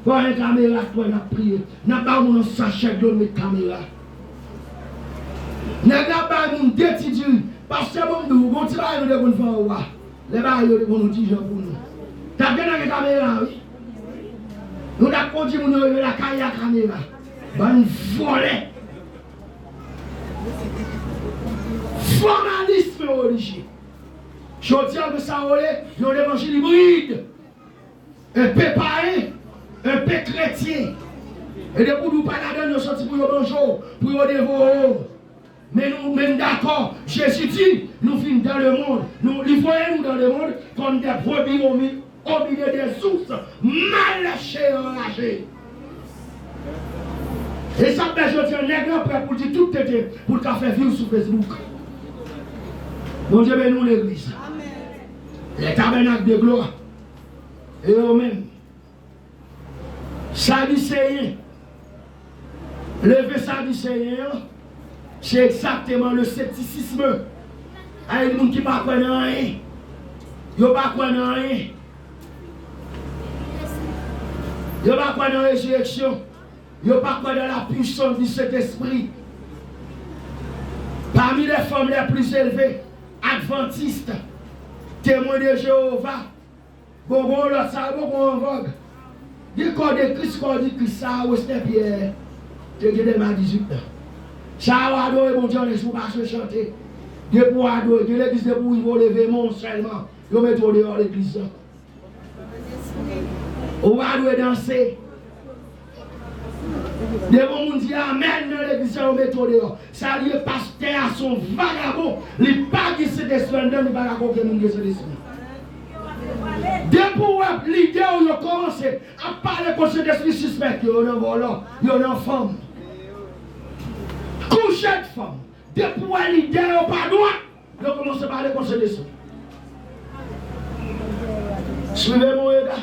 Fò gen kamera k wè n ap priye. N ap ba moun yon sachè dlo, n met kamera. Nèg la bay moun de ti diri. Pastè, bon, m di w, gon ti bagay nou te konn fè anwo a. Lè bagay yo te konn yon ti jan pou nou. T ap gentan gen kamera, wi. Nou t ap kondi moun yo rive lakay a kamera. Bann vòlè. Fòmalis relijye. Jodi a, nou sa rele yon levanjil ibrid. Enpe payen, enpe kretyen. E depi w di w pa ladan l, yo soti pou yo manje w, pou yo devore w. Men nou, men n dakò, Jezi di, nou vin dans le monde. Nou, li voye nou dans le monde comme des brebis au mi-, au milieu des ours mal léchés et enragés. E sa k bèl jodi a, nèg lan prè pou l di tout tenten pou l ka fè vi w sou Facebook. Bondye beni w, legliz. Amèn. Les tabernacles de gloire. E yo menm. Sadiseyen. Leve Sadiseyen an, se egzakteman le scepticisme. Ay, moun ki pa kwè nan anyen. Yo pa kwè nan anyen. Yo pa kwè nan rezireksyon. Yo pa kwè dans la puissance du Saint-Esprit. Parmi les formes les plus élevées, adventistes, Témoins de Jéhovah, bon, bon, lòt sa yo poko an vòg. Gen kò de Kris, kò de Kris sa a, Westè Pyè te gen dèyè a dizuit an. Sa w adore Bondye an lespri, w pa bezwen chante. Depi w adore, gen legliz depi w rive w leve men w sèlman, yo mete w deyò legliz lan. Ou pa dwe danse. Depi yon moun di amèn nan legliz lan, yo mete w deyò. Sa l ye, pastè a se yon vagabon. Li pa gen Sentespri anndan, li pa ka koke moun gen Sentespri. Depi w wè lidè w yo kòmanse ap pale kont Sentespri, sispèk yo, yo nan vòlò, yo nan fanm. Kouche ak fanm. Depi w wè lidè yo pa dwat, yo kòmanse pale kont Sentespri. Swiv mwen, rega.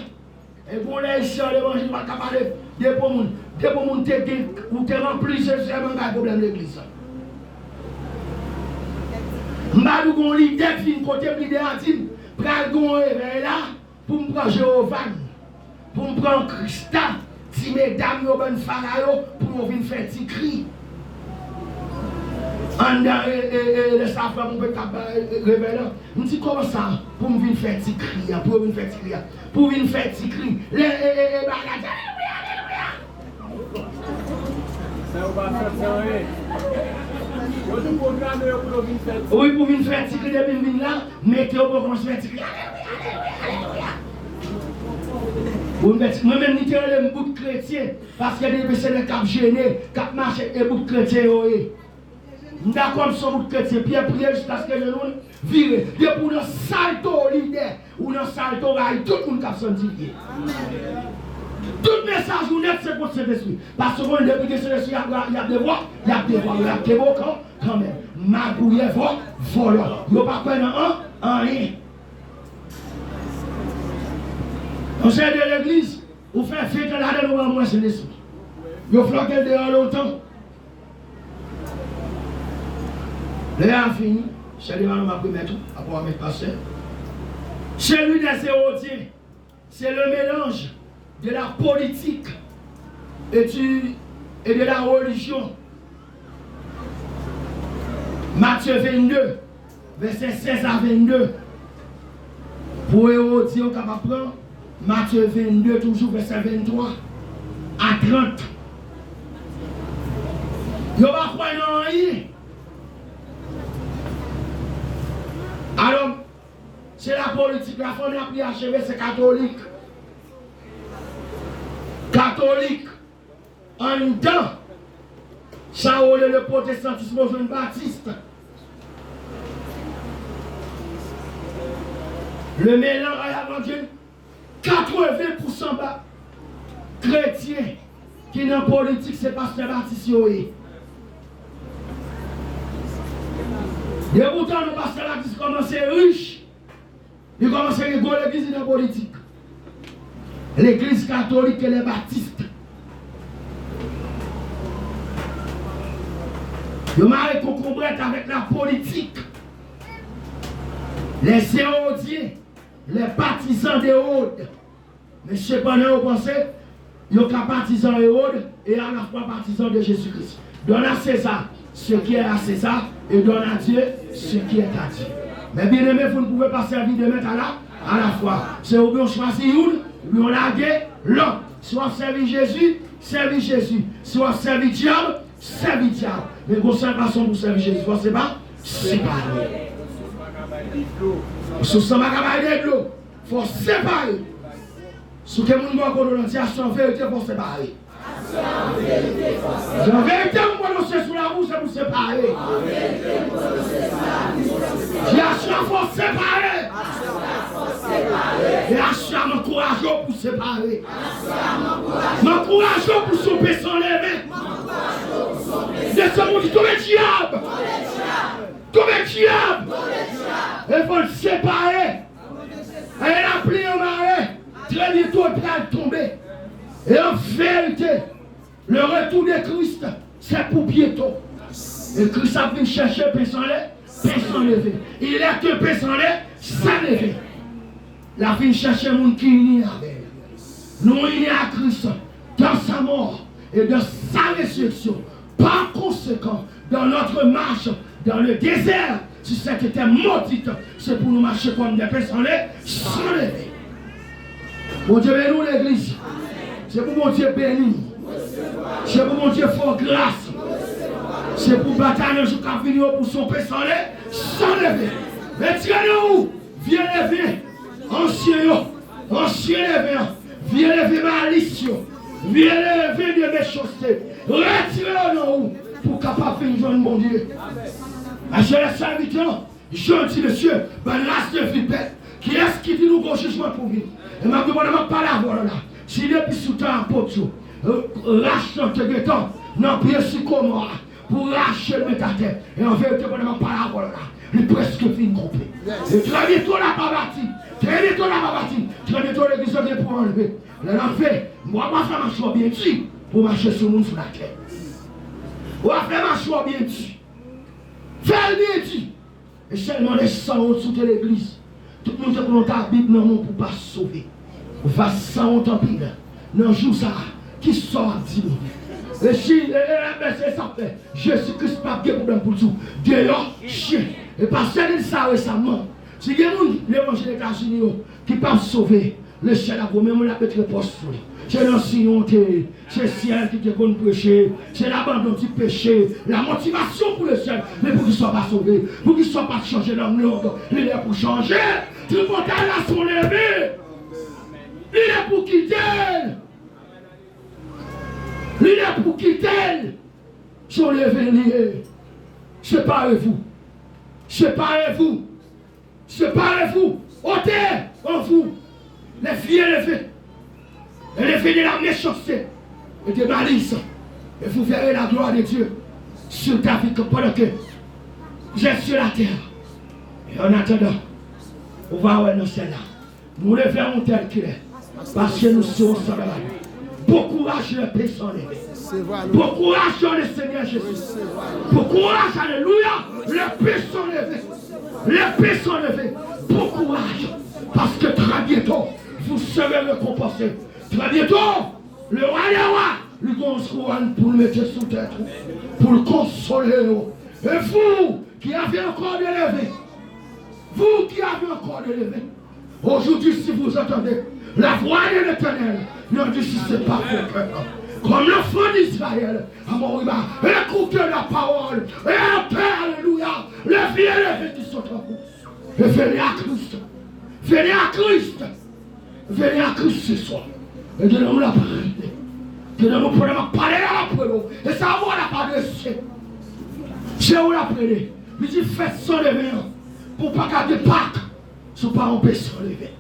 E pou lè isi an levanjil pa ka pale de pou moun. De pou moun te gen, ou te ranpli Jezi, e mwen bay pwoblèm legliz la. M pa di w gon lidè k vin kote m, lidè a di m, pral gon revèy la, pou m pran Jewova, pou m pran Krista, ti medam yo, bann fara yo, pou yo vin fè ti kri. Anndan, e, e, e, lè sa frè m te ap bay, e, revèy la. M di, kòman sa, pou m vin fè ti kri a, pou yo vin fè ti kri a, pou vin fè ti kri. Lè, e, e, e, bagay la di, alelouya, alelouya. Sa yo pa santi anyen. Yo tou pwograme yo pou yo vin fè ti. Wi, pou vin fè ti kri depi m vin la, mete yo pou yo kòmanse fè ti kri. Alelouya, alelouya, alelouya. Pou m fè ti, mwen menm, li te rele m bout kretyen, paske depi se nèg k ap jene, k ap mache, e bout kretyen yo ye. M dakò m se yon bout kretyen, Pyè priye jiskaske jenou l vire. Depi w nan salto lidè, ou nan salto rayi tout moun k ap sanntifye. Tout mesaj ou nèt se kont Sentespri. Paske w konnen depi gen Sentespri, y ap, y ap devwa, y ap devwa, y ap kenbe w kan, kanmenm. Magouyè, vò, vòlò. Yo pa kwè nan an, anyen. Yon seri de legliz, ou fè ven tan ladan l, ou pa wè Sentespri. Yo flòke l deyò lontan. Lè a fini, chè de malon m ap remèt ou, apre w a met pastè. Celui des Hérodiens, c'est le mélange de la politique et du, et de la religion. Matthieu vingt-deux, vèsè sèz a vennde. Pou Erodyen, ou kapab pran Matye vennde toujou, vèsè venntwa a trant. Yo pa kwè nan anyen. Alò, se la politik la, fò n ap li acheve, se katolik. Katolik. Anndan sa yo rele le pwotestantism, ou jwenn batist. Le melanj a evanjil, katreven pousan ba kretyen ki nan politik se pastè batis yo ye. Depi w tande yon pastè batis kòmanse rich, li kòmanse gen gwo legliz, li nan politik. Legliz katolik e lè batis. Yo mare konkonbrèt avèk lapolitik. Les Hérodiens, les partisans d'Hérode. Men sepandan, yo panse yo ka patizan Ewòd e alafwa patizan de Jezi Kris. Donne à César ce qui est à César et donne à Dieu ce qui est à Dieu. Men byeneme, vous ne pouvez pas servir deux maîtres à la, à la fois. Se oubyen w chwazi youn, oubyen w lage lòt. Si w ap sèvi Jezi, sèvi Jezi. Si w ap sèvi dyab, sèvi dyab. Men gon sèl fason pou sèvi Jezi, fò w sepa, separe. Sou san pa ka bay de dlo. Fò w separe. Si w gen moun bò kote w lan, di a se an verite, fò w separe. Di an verite, m pwononse sou labou, se pou separe. Di a se fò w separe. E a se m ankouraje w pou separe. M ankouraje w pou sou pye san leve. Desann ou di, tonbe dyab! Tonbe dyab! E fò l separe. E lapli an mare, trè byento l pral tonbe. E an verite, le retour de Christ, c'est pour bientôt. E Kris ap vin chèche pen san lè, pen san leve. Il est un pen san lè, san leve. L ap vin chèche moun ki ini avè l. Nou ini a Kris dans sa mort et dans sa résurrection. Par conséquent, dans notre marche dans le désert, sur cette terre maudite, c'est pour nous marcher comme des pen san lè, san leve. Bondye beni w, legliz. Se pou Bondye beni w. Se pou Bondye fè w gras. Se pou batay nan jou k ap vini yo pou se yon peyi san le, san leven. Retire nan ou vye leven ansyen yo, ansyen leven an, vye leven malis yo, vye leven de mechanste. Retire yo nan ou pou w kapab vin jwenn Bondye. Mesye, lè sèvitè, Jan di, mesye, bann ras de vipè, kiyès ki di nou gon jijman pou vin? E m ap di w, pandan m ap pale avè w la, si depi sou tan apot yo, euh, rach lan te gentan nan pye sikomò a pou rache l met atè, e an verite, pandan m ap pale avè w la, li prèske fin koupe. E trè byento l ap abati, trè byento l ap abati, trè byento legliz lan gen pou anlve. Lè l anlve, w ap fè mache w byen di pou w mache sou moun sou latè. W ap fè mache w byen di. Fè l byen di. E sèlman lè sanwont sou te legliz, tout moun te konn ta Bib nan men w pou w pa sove. Ou va sanwont anpil. Nan jou sa a, kisa w ap di moun? E si, e, e, e, men se sa k fè Jezi Kris p ap gen pwoblèm pou l di w, deyò, chen. E pastè te di sa resaman. Si gen moun levanjil Etazini yo ki p ap sove, Lesyèl ap gwo, men moun ap met repòs sou li. Se nan Siyon te ye, se syèl ki te konn preche, se labandon di peche, la motivasyon pou lesyèl. Men poukisa w pa sove? Poukisa w pa t chanje lang lang? Li lè pou chanje. Tripotay la se yon leve. Li lè pou kite l. Li lè pou kite l. Se yon leve li ye. Séparez-vous. Séparez-vous. Séparez-vous, ôtez en vous les vieux levains, les levains de la méchanceté et de malice, et vous verrez la gloire de Dieu sur ta vie pendant que vous êtes sur la terre. Et en attendant, ou va wè nan syèl la. Nou leve yon tèl klè. Paske nou se yon sanblab. Bon kouraj, le peyi san leve. Bon kouraj dans le Seigneur Jésus. Bon kouraj, alelouya. Le peyi san leve. Le peyi san leve. Bon kouraj. Paske trè byento, vous serez récompensés. Trè byento, le wa dè wa, li gon kouwòn pou l mete sou tèt ou. Pou l konsole w. Et vous qui avez encore de levain, vous qui avez encore de levain, aujourd'hui, si vous entendez la voix de l'Éternel, ne désistez pas, frère, comme l'enfant d'Israël, Amoriba, écoutez la parole, et entendez, alléluia, les vieux levains qui sont en vous. Et venez à Christ. Venez à Christ. Venez à Christ ce soir. E gen moun l ap rele. Gen moun pandan m ap pale la l ap rele w. E sa w ap adrese. Se ou l ap rele. Li di fèt san leven an. Pou w pa ka gen Pak. Si w pa yon peyi san leven.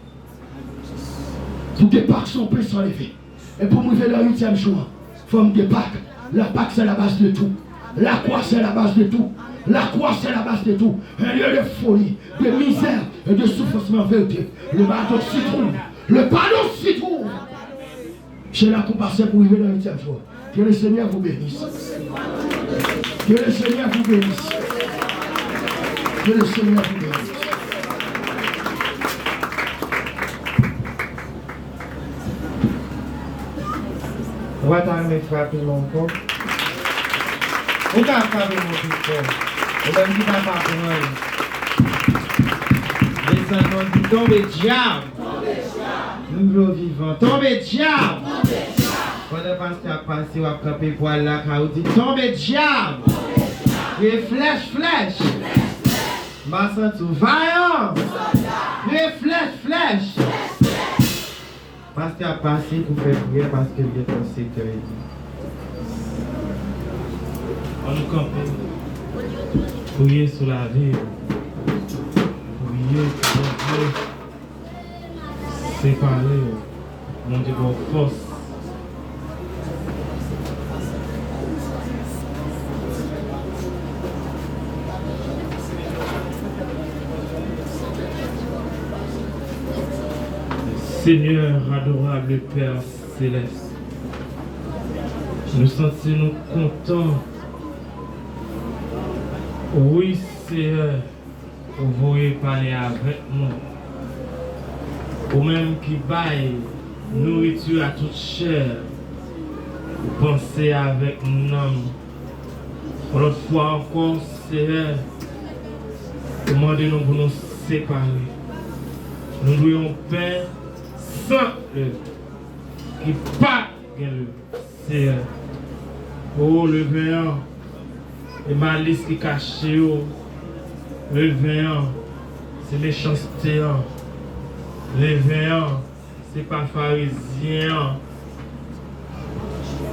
Pou gen Pak se yon peyi san leven. E pou m rive nan uityèm jou an, fò m gen Pak. La Pâque, c'est la base de tout. La croix, c'est la base de tout. La croix, c'est la base de tout. Un lieu de folie, de misère et de souffrance. Mais en vérité, le pardon s'y trouve. Le pardon s'y trouve. Cela pou pase pou rive nan uityèm jou. Que le Seigneur vous bénisse. Que le Seigneur vous bénisse. Que le Seigneur vous bénisse. Ou pa ta renmen frape l ankò? Ou ka frape l yon pi fò. Ou menm ki pa ka pran l. Desann non di tonbe dyab. Nou vle w vivan. Tonbe dyab! Pandan pastè ap pase, w ap kanpe pou al lakay ou, di, tonbe dyab! Reflèch, flèch! M pa santi w vayan! Reflèch, flèch! Pastè ap pase pou fè priyè paske l gentan sèt è edi. Ann nou kanpe. Priye sou lavi. Priye pou Bondye separe w. Bondye ba w fòs. Senyè, adorable Père Céleste, nou santi nou kontan. Wi, Seyè, ou voye pale avèk nou. Ou menm ki bay nouriti a tout chè, ou panse avèk nanm. Yon lòt fwa ankò, Seyè, ou mande nou pou nou separe. Nou dwe yon pen san leven, ki pa gen leven. Seyè, o leven an, E malis ki kache yo, leven an, se mechanste an, leven an, se pa farizyen an.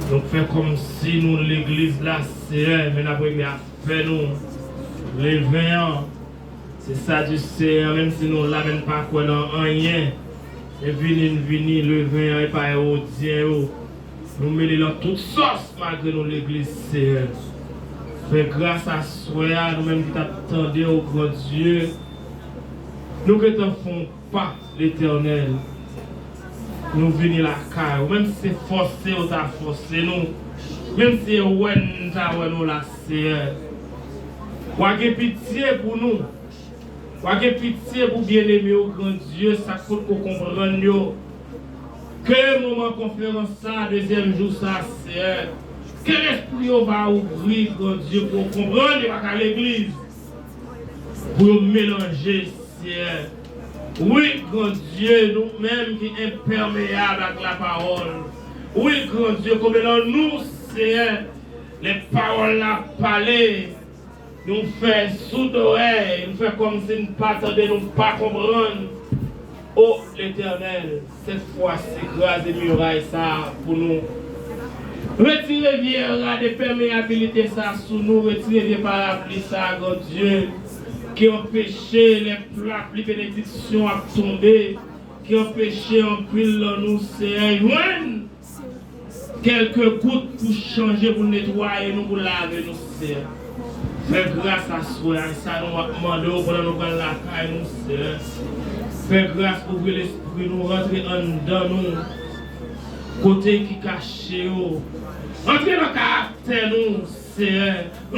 Donk fè kòmsi nou legliz la, Seyè, men n ap regle afè nou. Leven an, se Sadisyen an, menm si nou la, men n pa kwè nan anyen. E vini n vini, leven an, e pa Erodyen yo. Nou mele nan tout sòs, malgre nou legliz, Seyè. Fè gras aswè a, nou menm ki t ap tande w, Gran Dye. Nou gentan fè yon pa, Letènèl. Nou vini lakay ou. Menm si se fòse ou ta fòse nou, menm si e wè n ta wè nou la, Seyè. W a gen pitye pou nou. W a gen pitye pou byeneme w, Gran Dye, sa k potko konprann yo. Ke moman konferans sa, dezyèm jou sa, Seyè, ke lespri yo va ouvri, Gran Dye, pou yo konprann yo pa ka legliz, pou yo melanje, Seyè. Wi, Gran Dye, nou menm ki enpèmeyab ak lapawòl. Wi, Gran Dye, konbyen nan nou, Seyè, lè pawòl la pale, nou fè soudorèy, nou fè kòmsi n pa tande, nou pa konprann. O Letènèl, sèt fwa si, kraze miray sa a pou nou. Retire vye rad enpèmeyabilite sa a sou nou, retire vye parapli sa a, Gran Dye, ki anpeche lè lapli benediksyon ap tonbe, ki anpeche anpil nan nou, Seyè, jwenn kèlke gout pou chanje, pou netwaye nou, pou lave nou, Seyè. Fè gras aswè a, e sa nou ap mande w pandan nou pral lakay nou, Seyè. Fè gras, ouvri lespri nou, rantre anndan nou, kote ki kache yo. Antre nan karaktè nou, Seyè.